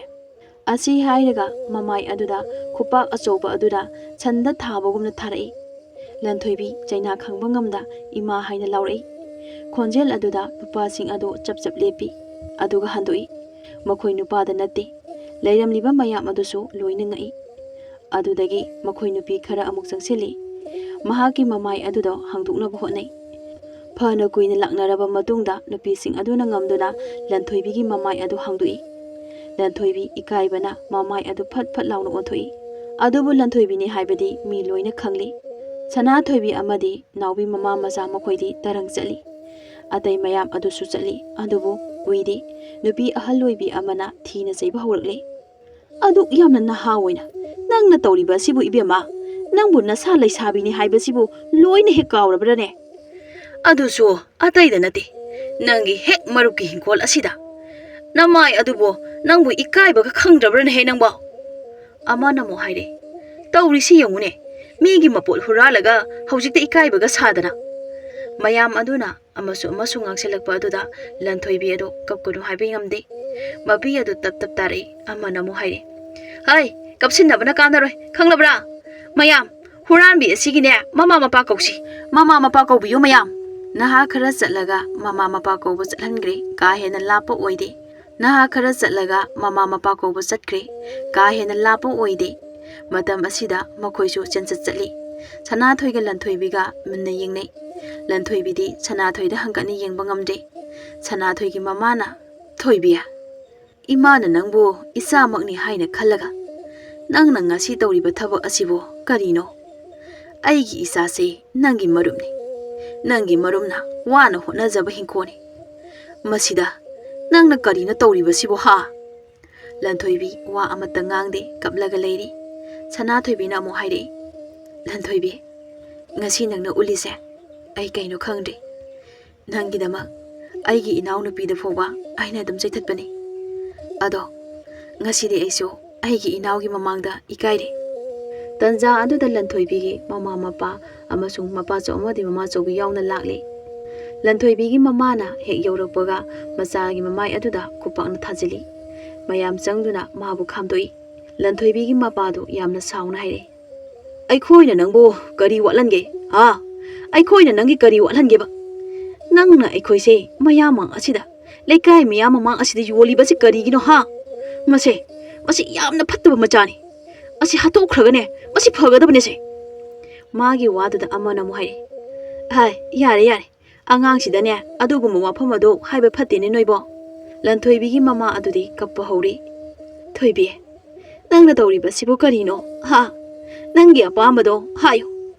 ꯑꯁꯤ ꯍꯥꯏꯔꯒ ꯃꯃꯥꯏ ꯑꯗꯨꯗ ꯈꯨꯄꯥꯛ ꯑꯆꯧꯕ ꯑꯗꯨꯗ ꯁꯟꯗ ꯊꯥꯕꯒꯨꯝꯅ ꯊꯥꯔꯛꯏ꯫ ꯂꯟꯊꯣꯏꯕꯤ ꯆꯩꯅꯥ ꯈꯪꯕ ꯉꯝꯗ ꯏꯃꯥ ꯍꯥꯏꯅ ꯂꯥꯎꯔꯛꯏ꯫ ꯈꯣꯟꯖꯦꯜ ꯑꯗꯨꯗ ꯅꯨꯄꯥꯁꯤꯡ ꯑꯗꯨ ꯆꯞ ꯆꯞ ꯂꯦꯞꯄꯤ꯫ ꯑꯗꯨꯒ ꯍꯟꯗꯣꯛꯏ꯫ ꯃꯈꯣꯏ ꯅꯨꯄꯥꯗ ꯅꯠꯇꯦ, ꯂꯩꯔꯝꯂꯤꯕ ꯃꯌꯥꯝ ꯑꯗꯨꯁꯨ ꯂꯣꯏꯅ ꯉꯛꯏ꯫ ꯑꯗꯨꯗꯒꯤ ꯃꯈꯣꯏ ꯅꯨꯄꯤ ꯈꯔ ꯑꯃꯨꯛ ꯆꯪꯁꯤꯜꯂꯤ꯫ ꯃꯍꯥꯛꯀꯤ ꯃꯃꯥꯏ ꯑꯗꯨꯗ ꯍꯥꯡꯗꯣꯛꯅꯕ ꯍꯣꯠꯅꯩ꯫ ꯐꯅ ꯀꯨꯏꯅ ꯂꯥꯛꯅꯔꯕ ꯃꯇꯨꯡꯗ ꯅꯨꯄꯤꯁꯤꯡ ꯑꯗꯨꯅ ꯉꯝꯗꯨꯅ ꯂꯟꯊꯣꯏꯕꯤꯒꯤ ꯃꯃꯥꯏ ꯑꯗꯨ ꯍꯥꯡꯗꯣꯛꯏ꯫ ꯂꯟꯊꯣꯏꯕꯤ ꯏꯀꯥꯏꯕꯅ ꯃꯃꯥꯏ ꯑꯗꯨ ꯐꯠ ꯐꯠ ꯂꯥꯎꯅ ꯑꯣꯟꯊꯣꯛꯏ꯫ ꯑꯗꯨꯕꯨ ꯂꯟꯊꯣꯏꯕꯤꯅꯤ ꯍꯥꯏꯕꯗꯤ ꯃꯤ ꯂꯣꯏꯅ ꯈꯪꯂꯤ꯫ ꯁꯅꯥꯊꯣꯏꯕꯤ ꯑꯃꯗꯤ ꯅꯥꯎꯕꯤ ꯃꯃꯥ ꯃꯆꯥ ꯃꯈꯣꯏꯗꯤ ꯇꯔꯪ ꯆꯠꯂꯤ꯫ ꯑꯇꯩ ꯃꯌꯥꯝ ꯑꯗꯨꯁꯨ ꯆꯠꯂꯤ, ꯑꯗꯨꯕꯨ ꯎꯏꯗꯦ꯫ ꯅꯨꯄꯤ ꯑꯍꯜ ꯑꯣꯏꯕꯤ ꯑꯃꯅ ꯊꯤꯅ ꯆꯩꯕ ꯍꯧꯔꯛꯂꯦ꯫ "ꯑꯗꯨꯛ ꯌꯥꯝꯅ ꯅꯍꯥ ꯑꯣꯏꯅ ꯅꯪꯅ ꯇꯧꯔꯤꯕ ꯑꯁꯤꯕꯨ ꯏꯕꯦꯝꯃ, ꯅꯪꯕꯨ ꯅꯁꯥ ꯂꯩꯁꯥꯕꯤꯅꯤ ꯍꯥꯏꯕꯁꯤꯕꯨ ꯂꯣꯏꯅ ꯍꯦꯛ ꯀꯥꯎꯔꯕ꯭ꯔꯅꯦ? ꯑꯗꯨꯁꯨ ꯑꯇꯩꯗ ꯅꯠꯇꯦ, ꯅꯪꯒꯤ ꯍꯦꯛ ꯃꯔꯨꯞꯀꯤ ꯍꯤꯡꯈꯣꯜ ꯑꯁꯤꯗ "ꯅꯃꯥꯏ ꯑꯗꯨꯕꯨ, ꯅꯪꯕꯨ ꯏꯀꯥꯏꯕꯒ ꯈꯪꯗ꯭ꯔꯕ꯭ꯔꯅꯦꯍꯦ ꯅꯪꯕꯣ?" ꯑꯃꯅ ꯑꯃꯨꯛ ꯍꯥꯏꯔꯦ, "ꯇꯧꯔꯤꯁꯤ ꯌꯦꯡꯉꯨꯅꯦ, ꯃꯤꯒꯤ ꯃꯄꯣꯠ ꯍꯨꯔꯥꯜꯂꯒ ꯍꯧꯖꯤꯛꯇ ꯏꯀꯥꯏꯕꯒ ꯁꯥꯗꯅ꯫" ꯃꯌꯥꯝ ꯑꯗꯨꯅ ꯑꯃꯁꯨ ꯑꯃꯁꯨ ꯉꯥꯡꯁꯤꯜꯂꯛꯄ ꯑꯗꯨꯗ ꯂꯟꯊꯣꯏꯕꯤ ꯑꯗꯨ ꯀꯞꯀꯅꯨ ꯍꯥꯏꯕ ꯉꯝꯗꯦ꯫ ꯃꯄꯤ ꯑꯗꯨ ꯇꯞ ꯇꯞ ꯇꯥꯔꯛꯏ꯫ ꯑꯃꯅ ꯑꯃꯨꯛ ꯍꯥꯏꯔꯦ, "ꯍꯩ, ꯀꯞꯁꯤꯟꯅꯕꯅ ꯀꯥꯟꯅꯔꯣꯏ, ꯈꯪꯂꯕ꯭ꯔꯥ? ꯃꯌꯥꯝ, ꯍꯨꯔꯥꯟꯕꯤ ꯑꯁꯤꯒꯤꯅꯦ, ꯃꯃꯥ ꯃꯄꯥ ꯀꯧꯁꯤ꯫ ꯃꯃꯥ ꯃꯄꯥ ꯀꯧꯕꯤꯌꯨ ꯃꯌꯥꯝ꯫" ꯅꯍꯥ ꯈꯔ ꯆꯠꯂꯒ ꯃꯃꯥ ꯃꯄꯥ ꯀꯧꯕ ꯆꯠꯍꯟꯈ꯭ꯔꯦ꯫ ꯀꯥ ꯍꯦꯟꯅ ꯂꯥꯞꯄ ꯑꯣꯏꯗꯦ꯫ ꯅꯍꯥ ꯈꯔ ꯆꯠꯂꯒ ꯃꯃꯥ ꯃꯄꯥ ꯀꯧꯕ ꯆꯠꯈ꯭ꯔꯦ꯫ ꯀꯥ ꯍꯦꯟꯅ ꯂꯥꯞꯄ ꯑꯣꯏꯗꯦ꯫ ꯃꯇꯝ ꯑꯁꯤꯗ ꯃꯈꯣꯏꯁꯨ ꯆꯦꯟꯆꯠ ꯆꯠꯂꯤ꯫ ꯁꯅꯥꯊꯣꯏꯒ ꯂꯟꯊꯣꯏꯕꯤꯒ ꯃꯨꯟꯅ ꯌꯦꯡꯅꯩ꯫ ꯂꯟꯊꯣꯏꯕꯤꯗꯤ ꯁꯅꯥꯊꯣꯏꯗ ꯍꯪꯒꯠꯅ ꯌꯦꯡꯕ ꯉꯝꯗꯦ꯫ ꯁꯅꯥꯊꯣꯏꯒꯤ ꯃꯃꯥꯅ, "ꯊꯣꯏꯕꯤ, ꯏꯃꯥꯅ ꯅꯪꯕꯨ ꯏꯆꯥꯃꯛꯅꯤ ꯍꯥꯏꯅ ꯈꯜꯂꯒ ꯅꯪꯅ ꯉꯁꯤ ꯇꯧꯔꯤꯕ ꯊꯕꯛ ꯑꯁꯤꯕꯨ ꯀꯔꯤꯅꯣ? ꯑꯩꯒꯤ ꯏꯆꯥꯁꯦ ꯅꯪꯒꯤ ꯃꯔꯨꯞꯅꯤ꯫ ꯅꯪꯒꯤ ꯃꯔꯨꯞꯅ ꯋꯥꯅ ꯍꯣꯠꯅꯖꯕ ꯍꯤꯡꯈꯣꯜꯅꯤ꯫ ꯃꯁꯤꯗ ꯅꯪꯅ ꯀꯔꯤꯅꯣ ꯇꯧꯔꯤꯕꯁꯤꯕꯨ, ꯍꯥ?" ꯂꯟꯊꯣꯏꯕꯤ ꯋꯥ ꯑꯃꯠꯇ ꯉꯥꯡꯗꯦ, ꯀꯞꯂꯒ ꯂꯩꯔꯤ꯫ ꯁꯅꯥꯊꯣꯏꯕꯤꯅ ꯑꯃꯨꯛ ꯍꯥꯏꯔꯛꯏ, "ꯂꯟꯊꯣꯏꯕꯤ, ꯉꯁꯤ ꯅꯪꯅ ꯎꯠꯂꯤꯁꯦ ꯑꯩ ꯀꯩꯅꯣ ꯈꯪꯗ꯭ꯔꯤ꯫ ꯅꯪꯒꯤꯗꯃꯛ ꯑꯩꯒꯤ ꯏꯅꯥꯎꯅꯨꯄꯤꯗ ꯐꯥꯎꯕ ꯑꯩꯅ ꯑꯗꯨꯝ ꯆꯩꯊꯠꯄꯅꯤ꯫ ꯑꯗꯣ ꯉꯁꯤꯗꯤ ꯑꯩꯁꯨ ꯑꯩꯒꯤ ꯏꯅꯥꯎꯒꯤ ꯃꯃꯥꯡꯗ ꯏꯀꯥꯏꯔꯦ꯫" ꯇꯟꯖꯥ ꯑꯗꯨꯗ ꯂꯟꯊꯣꯏꯕꯤꯒꯤ ꯃꯃꯥ ꯃꯄꯥ ꯑꯃꯁꯨꯡ ꯃꯄꯥꯆꯧ ꯑꯃꯗꯤ ꯃꯃꯥꯆꯧꯕꯤ ꯌꯥꯎꯅ ꯂꯥꯛꯂꯦ꯫ ꯂꯟꯊꯣꯏꯕꯤꯒꯤ ꯃꯃꯥꯅ ꯍꯦꯛ ꯌꯧꯔꯛꯄꯒ ꯃꯆꯥꯒꯤ ꯃꯃꯥꯏ ꯑꯗꯨꯗ ꯈꯨꯄꯥꯛꯅ ꯊꯥꯖꯤꯜꯂꯤ꯫ ꯃꯌꯥꯝ ꯆꯪꯗꯨꯅ ꯃꯥꯕꯨ ꯈꯥꯝꯗꯣꯛꯏ꯫ ꯂꯟꯊꯣꯏꯕꯤꯒꯤ ꯃꯄꯥꯗꯨ ꯌꯥꯝꯅ ꯁꯥꯎꯅ ꯍꯥꯏꯔꯛꯏ, "ꯑꯩꯈꯣꯏꯅ ꯅꯪꯕꯨ ꯀꯔꯤ ꯋꯥꯠꯍꯟꯒꯦ? ꯍꯥ? ꯑꯩꯈꯣꯏꯅ ꯅꯪꯒꯤ ꯀꯔꯤ ꯋꯥꯠꯍꯟꯒꯦꯕ? ꯅꯪꯅ ꯑꯩꯈꯣꯏꯁꯦ ꯃꯌꯥꯝ ꯃꯥꯡ ꯑꯁꯤꯗ, ꯂꯩꯀꯥꯏ ꯃꯤꯌꯥꯝ ꯃꯃꯥꯡ ꯑꯁꯤꯗ ꯌꯣꯜꯂꯤꯕꯁꯤ ꯀꯔꯤꯒꯤꯅꯣ, ꯍꯥ? ꯃꯁꯦ, ꯃꯁꯤ ꯌꯥꯝꯅ ꯐꯠꯇꯕ ꯃꯆꯥꯅꯤ꯫ ꯑꯁꯤ ꯍꯥꯠꯇꯣꯛꯈ꯭ꯔꯒꯅꯦ, ꯃꯁꯤ ꯐꯒꯗꯕꯅꯦꯁꯦ꯫" ꯃꯥꯒꯤ ꯋꯥꯗꯨꯗ ꯑꯃꯅ ꯑꯃꯨꯛ ꯍꯥꯏꯔꯛꯏ, "ꯍꯥꯏ, ꯌꯥꯔꯦ, ꯌꯥꯔꯦ꯫ ꯑꯉꯥꯡꯁꯤꯗꯅꯦ ꯑꯗꯨꯒꯨꯝꯕ ꯋꯥꯐꯝ ꯑꯗꯨ ꯍꯥꯏꯕ ꯐꯠꯇꯦꯅꯦ ꯅꯣꯏꯕꯣ꯫" ꯂꯟꯊꯣꯏꯕꯤꯒꯤ ꯃꯃꯥ ꯑꯗꯨꯗꯤ ꯀꯞꯄ ꯍꯧꯔꯤ꯫ "ꯊꯣꯏꯕꯤ, ꯅꯪꯅ ꯇꯧꯔꯤꯕꯁꯤꯕꯨ ꯀꯔꯤꯅꯣ? ꯍꯥ? ꯅꯪꯒꯤ ꯑꯄꯥꯝꯕꯗꯣ ꯍꯥꯏꯌꯨ꯫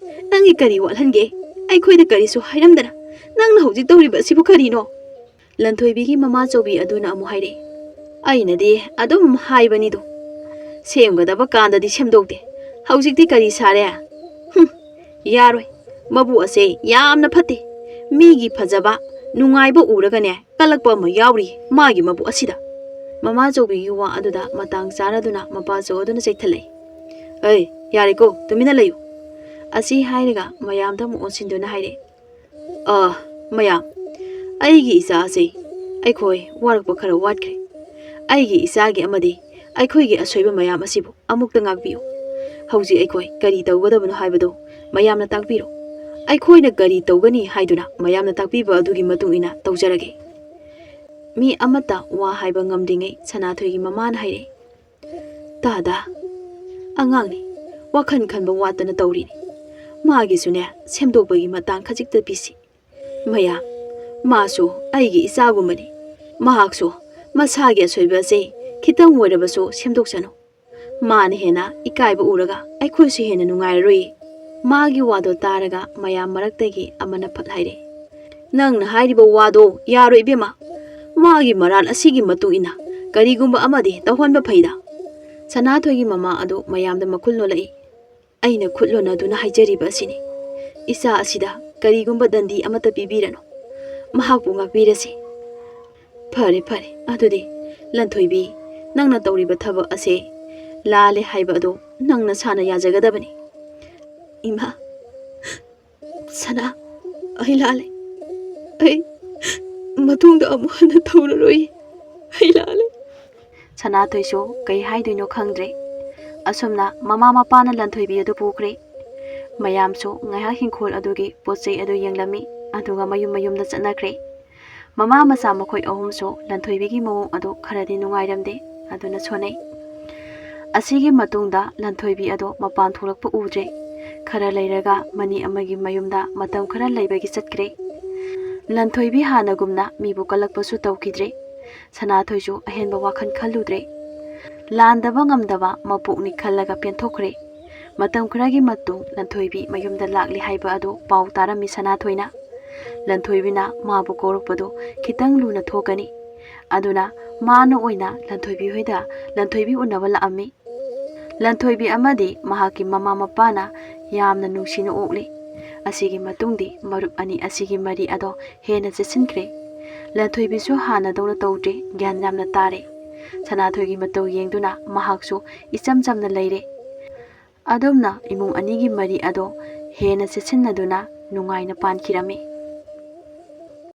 ꯅꯪꯒꯤ ꯀꯔꯤ ꯋꯥꯠꯍꯟꯒꯦ? ꯑꯩꯈꯣꯏꯗ ꯀꯔꯤꯁꯨ ꯍꯥꯏꯔꯝꯗꯅ ꯅꯪꯅ ꯍꯧꯖꯤꯛ ꯇꯧꯔꯤꯕꯁꯤꯕꯨ ꯀꯔꯤꯅꯣ?" ꯂꯟꯊꯣꯏꯕꯤꯒꯤ ꯃꯃꯥꯆꯧꯕꯤ ꯑꯗꯨꯅ ꯑꯃꯨꯛ ꯍꯥꯏꯔꯛꯏ, "ꯑꯩꯅꯗꯤ ꯑꯗꯨꯝ ꯍꯥꯏꯕꯅꯤꯗꯣ, ꯁꯦꯝꯒꯗꯕ ꯀꯥꯟꯗꯗꯤ ꯁꯦꯝꯗꯣꯛꯇꯦ꯫ ꯍꯧꯖꯤꯛꯇꯤ ꯀꯔꯤ ꯁꯥꯔꯦ? ꯍꯨꯝ, ꯌꯥꯔꯣꯏ꯫ ꯃꯕꯨ ꯑꯁꯦ ꯌꯥꯝꯅ ꯐꯠꯇꯦ꯫ ꯃꯤꯒꯤ ꯐꯖꯕ, ꯅꯨꯡꯉꯥꯏꯕ ꯎꯔꯒꯅꯦ ꯀꯜꯂꯛꯄ ꯑꯃ ꯌꯥꯎꯔꯤ ꯃꯥꯒꯤ ꯃꯕꯨꯛ ꯑꯁꯤꯗ꯫ ꯃꯃꯥ ꯆꯧꯕꯤꯒꯤ ꯋꯥ ꯑꯗꯨꯗ ꯃꯇꯥꯡ ꯆꯥꯔꯗꯨꯅ ꯃꯄꯥ ꯆꯧ ꯑꯗꯨꯅ ꯆꯩꯊꯠꯂꯛꯏ꯫ "ꯑꯩ, ꯌꯥꯔꯦꯀꯣ, ꯇꯨꯃꯤꯟꯅ ꯂꯩꯌꯨ"꯫ ꯑꯁꯤ ꯍꯥꯏꯔꯒ ꯃꯌꯥꯝꯗ ꯑꯃꯨꯛ ꯑꯣꯟꯁꯤꯟꯗꯨꯅ ꯍꯥꯏꯔꯦ, "ꯑ, ꯃꯌꯥꯝ, ꯑꯩꯒꯤ ꯏꯆꯥ ꯑꯁꯤ ꯑꯩꯈꯣꯏ ꯋꯥꯔꯛꯄ ꯈꯔ ꯋꯥꯠꯈ꯭ꯔꯦ꯫ ꯑꯩꯒꯤ ꯏꯆꯥꯒꯤ ꯑꯃꯗꯤ ꯑꯩꯈꯣꯏꯒꯤ ꯑꯁꯣꯏꯕ ꯃꯌꯥꯝ ꯑꯁꯤꯕꯨ ꯑꯃꯨꯛꯇ ꯉꯥꯛꯄꯤꯌꯨ꯫ ꯍꯧꯖꯤꯛ ꯑꯩꯈꯣꯏ ꯀꯔꯤ ꯇꯧꯒꯗꯕꯅꯣ ꯍꯥꯏꯕꯗꯨ ꯃꯌꯥꯝꯅ ꯇꯥꯛꯄꯤꯔꯣ꯫ ꯑꯩꯈꯣꯏꯅ ꯀꯔꯤ ꯇꯧꯒꯅꯤ ꯍꯥꯏꯗꯨꯅ ꯃꯌꯥꯝꯅ ꯇꯥꯛꯄꯤꯕ ꯑꯗꯨꯒꯤ ꯃꯇꯨꯡ ꯏꯟꯅ ꯇꯧꯖꯔꯒꯦ"꯫ ꯃꯤ ꯑꯃꯠꯇ ꯋꯥ ꯍꯥꯏꯕ ꯉꯝꯗ꯭ꯔꯤꯉꯩ ꯁꯅꯥꯊꯣꯏꯒꯤ ꯃꯃꯥꯅ ꯍꯥꯏꯔꯛꯏ, "ꯇꯥꯗ, ꯑꯉꯥꯡꯅꯤ, ꯋꯥꯈꯜ ꯈꯟꯕ ꯋꯥꯠꯇꯅ ꯇꯧꯔꯤꯅꯤ꯫ ꯃꯥꯒꯤꯁꯨꯅꯦ ꯁꯦꯝꯗꯣꯛꯄꯒꯤ ꯃꯇꯥꯡ ꯈꯖꯤꯛꯇ ꯄꯤꯁꯤ꯫ ꯃꯌꯥꯝ, ꯃꯥꯁꯨ ꯑꯩꯒꯤ ꯏꯆꯥꯒꯨꯝꯕꯅꯤ꯫ ꯃꯍꯥꯛꯁꯨ ꯃꯁꯥꯒꯤ ꯑꯁꯣꯏꯕ ꯑꯁꯤ ꯈꯤꯇꯪ ꯑꯣꯏꯔꯕꯁꯨ ꯁꯦꯝꯗꯣꯛꯁꯅꯨ꯫ ꯃꯥꯅ ꯍꯦꯟꯅ ꯏꯀꯥꯏꯕ ꯎꯔꯒ ꯑꯩꯈꯣꯏꯁꯨ ꯍꯦꯟꯅ ꯅꯨꯡꯉꯥꯏꯔꯔꯣꯏꯌꯦ"꯫ ꯃꯥꯒꯤ ꯋꯥꯗꯣ ꯇꯥꯔꯒ ꯃꯌꯥꯝ ꯃꯔꯛꯇꯒꯤ ꯑꯃꯅ ꯐꯠ ꯍꯥꯏꯔꯦ, "ꯅꯪꯅ ꯍꯥꯏꯔꯤꯕ ꯋꯥꯗꯣ ꯌꯥꯔꯣꯏ ꯏꯕꯦꯝꯃ꯫ ꯃꯥꯒꯤ ꯃꯔꯥꯜ ꯑꯁꯤꯒꯤ ꯃꯇꯨꯡ ꯏꯟꯅ ꯀꯔꯤꯒꯨꯝꯕ ꯑꯃꯗꯤ ꯇꯧꯍꯟꯕ ꯐꯩꯗ"꯫ ꯁꯅꯥꯊꯣꯏꯒꯤ ꯃꯃꯥ ꯑꯗꯨ ꯃꯌꯥꯝꯗ ꯃꯈꯨꯜ ꯅꯣꯜꯂꯛꯏ꯫ "ꯑꯩꯅ ꯈꯨꯠ ꯂꯣꯟꯅꯗꯨꯅ ꯍꯥꯏꯖꯔꯤꯕ ꯑꯁꯤꯅꯤ꯫ ꯏꯆꯥ ꯑꯁꯤꯗ ꯀꯔꯤꯒꯨꯝꯕ ꯗꯟꯗꯤ ꯑꯃꯠꯇ ꯄꯤꯕꯤꯔꯅꯨ꯫ ꯃꯍꯥꯛꯄꯨ ꯉꯥꯛꯄꯤꯔꯁꯤ"꯫ "ꯐꯔꯦ, ꯐꯔꯦ꯫ ꯑꯗꯨꯗꯤ ꯂꯟꯊꯣꯏꯕꯤ, ꯅꯪꯅ ꯇꯧꯔꯤꯕ ꯊꯕꯛ ꯑꯁꯦ ꯂꯥꯜꯂꯦ ꯍꯥꯏꯕ ꯑꯗꯨ ꯅꯪ ꯅꯁꯥꯅ ꯌꯥꯖꯒꯗꯕꯅꯤ"꯫ "ꯏꯃꯥ, ꯁꯅꯥ, ꯑꯩ ꯂꯥꯜꯂꯦ꯫ ꯑꯩ ꯃꯇꯨꯡꯗ ꯑꯃꯨꯛ ꯍꯟꯅ ꯇꯧꯔꯔꯣꯏ꯫ ꯑꯩ ꯂꯥꯜꯂꯦ"꯫ ꯁꯅꯥꯊꯣꯏꯁꯨ ꯀꯩ ꯍꯥꯏꯗꯣꯏꯅꯣ ꯈꯪꯗ꯭ꯔꯦ꯫ ꯑꯁꯨꯝꯅ ꯃꯃꯥ ꯃꯄꯥꯅ ꯂꯟꯊꯣꯏꯕꯤ ꯑꯗꯨ ꯄꯨꯈ꯭ꯔꯦ꯫ ꯃꯌꯥꯝꯁꯨ ꯉꯥꯏꯍꯥꯛ ꯍꯤꯡꯈꯣꯜ ꯑꯗꯨꯒꯤ ꯄꯣꯠ ꯆꯩ ꯑꯗꯨ ꯌꯦꯡꯂꯝꯃꯤ, ꯑꯗꯨꯒ ꯃꯌꯨꯝ ꯃꯌꯨꯝꯗ ꯆꯠꯅꯈ꯭ꯔꯦ꯫ ꯃꯃꯥ ꯃꯆꯥ ꯃꯈꯣꯏ ꯑꯍꯨꯝꯁꯨ ꯂꯟꯊꯣꯏꯕꯤꯒꯤ ꯃꯑꯣꯡ ꯑꯗꯨ ꯈꯔꯗꯤ ꯅꯨꯡꯉꯥꯏꯔꯝꯗꯦ, ꯑꯗꯨꯅ ꯁꯣꯟꯅꯩ꯫ ꯑꯁꯤꯒꯤ ꯃꯇꯨꯡꯗ ꯂꯟꯊꯣꯏꯕꯤ ꯑꯗꯣ ꯃꯄꯥꯟ ꯊꯣꯛꯂꯛꯄ ꯎꯗ꯭ꯔꯦ꯫ ꯈꯔ ꯂꯩꯔꯒ ꯃꯅꯤ ꯑꯃꯒꯤ ꯃꯌꯨꯝꯗ ꯃꯇꯝ ꯈꯔ ꯂꯩꯕꯒꯤ ꯆꯠꯈ꯭ꯔꯦ꯫ ꯂꯟꯊꯣꯏꯕꯤ ꯍꯥꯟꯅꯒꯨꯝꯅ ꯃꯤꯕꯨ ꯀꯜꯂꯛꯄꯁꯨ ꯇꯧꯈꯤꯗ꯭ꯔꯦ꯫ ꯁꯅꯥꯊꯣꯏꯁꯨ ꯑꯍꯦꯟꯕ ꯋꯥꯈꯜ ꯈꯜꯂꯨꯗ꯭ꯔꯦ꯫ ꯂꯥꯟꯗꯕ ꯉꯝꯗꯕ ꯃꯄꯣꯛꯅꯤ ꯈꯜꯂꯒ ꯄꯦꯟꯊꯣꯛꯈ꯭ꯔꯦ꯫ ꯃꯇꯝ ꯈꯔꯒꯤ ꯃꯇꯨꯡ ꯂꯟꯊꯣꯏꯕꯤ ꯃꯌꯨꯝꯗ ꯂꯥꯛꯂꯦ ꯍꯥꯏꯕ ꯑꯗꯨ ꯄꯥꯎ ꯇꯥꯔꯝꯃꯤ ꯁꯅꯥꯊꯣꯏꯅ꯫ ꯂꯟꯊꯣꯏꯕꯤꯅ ꯃꯥꯕꯨ ꯀꯧꯔꯛꯄꯗꯨ ꯈꯤꯇꯪ ꯂꯨꯅ ꯊꯣꯛꯀꯅꯤ꯫ ꯑꯗꯨꯅ ꯃꯥꯅ ꯑꯣꯏꯅ ꯂꯟꯊꯣꯏꯕꯤ ꯍꯣꯏꯗ ꯂꯟꯊꯣꯏꯕꯤ ꯎꯅꯕ ꯂꯥꯛꯑꯝꯃꯤ꯫ ꯂꯟꯊꯣꯏꯕꯤ ꯑꯃꯗꯤ ꯃꯍꯥꯛꯀꯤ ꯃꯃꯥ ꯃꯄꯥꯅ ꯌꯥꯝꯅ ꯅꯨꯡꯁꯤꯅ ꯑꯣꯛꯂꯤ꯫ ꯑꯁꯤꯒꯤ ꯃꯇꯨꯡꯗꯤ ꯃꯔꯨꯞ ꯑꯅꯤ ꯑꯁꯤꯒꯤ ꯃꯔꯤ ꯑꯗꯣ ꯍꯦꯟꯅ ꯆꯦꯠꯁꯤꯟꯈ꯭ꯔꯦ꯫ ꯂꯟꯊꯣꯏꯕꯤꯁꯨ ꯍꯥꯟꯅꯗꯧꯅ ꯇꯧꯗ꯭ꯔꯦ, ꯒ꯭ꯌꯥꯟ ꯌꯥꯝꯅ ꯇꯥꯔꯦ꯫ ꯁꯅꯥꯊꯣꯏꯒꯤ ꯃꯇꯧ ꯌꯦꯡꯗꯨꯅ ꯃꯍꯥꯛꯁꯨ ꯏꯆꯝ ꯆꯝꯅ ꯂꯩꯔꯦ꯫ ꯑꯗꯨꯝꯅ ꯏꯃꯨꯡ ꯑꯅꯤꯒꯤ ꯃꯔꯤ ꯑꯗꯣ ꯍꯦꯟꯅ ꯆꯦꯠꯁꯤꯟꯅꯗꯨꯅ ꯅꯨꯡꯉꯥꯏꯅ ꯄꯥꯟꯈꯤꯔꯝꯃꯤ꯫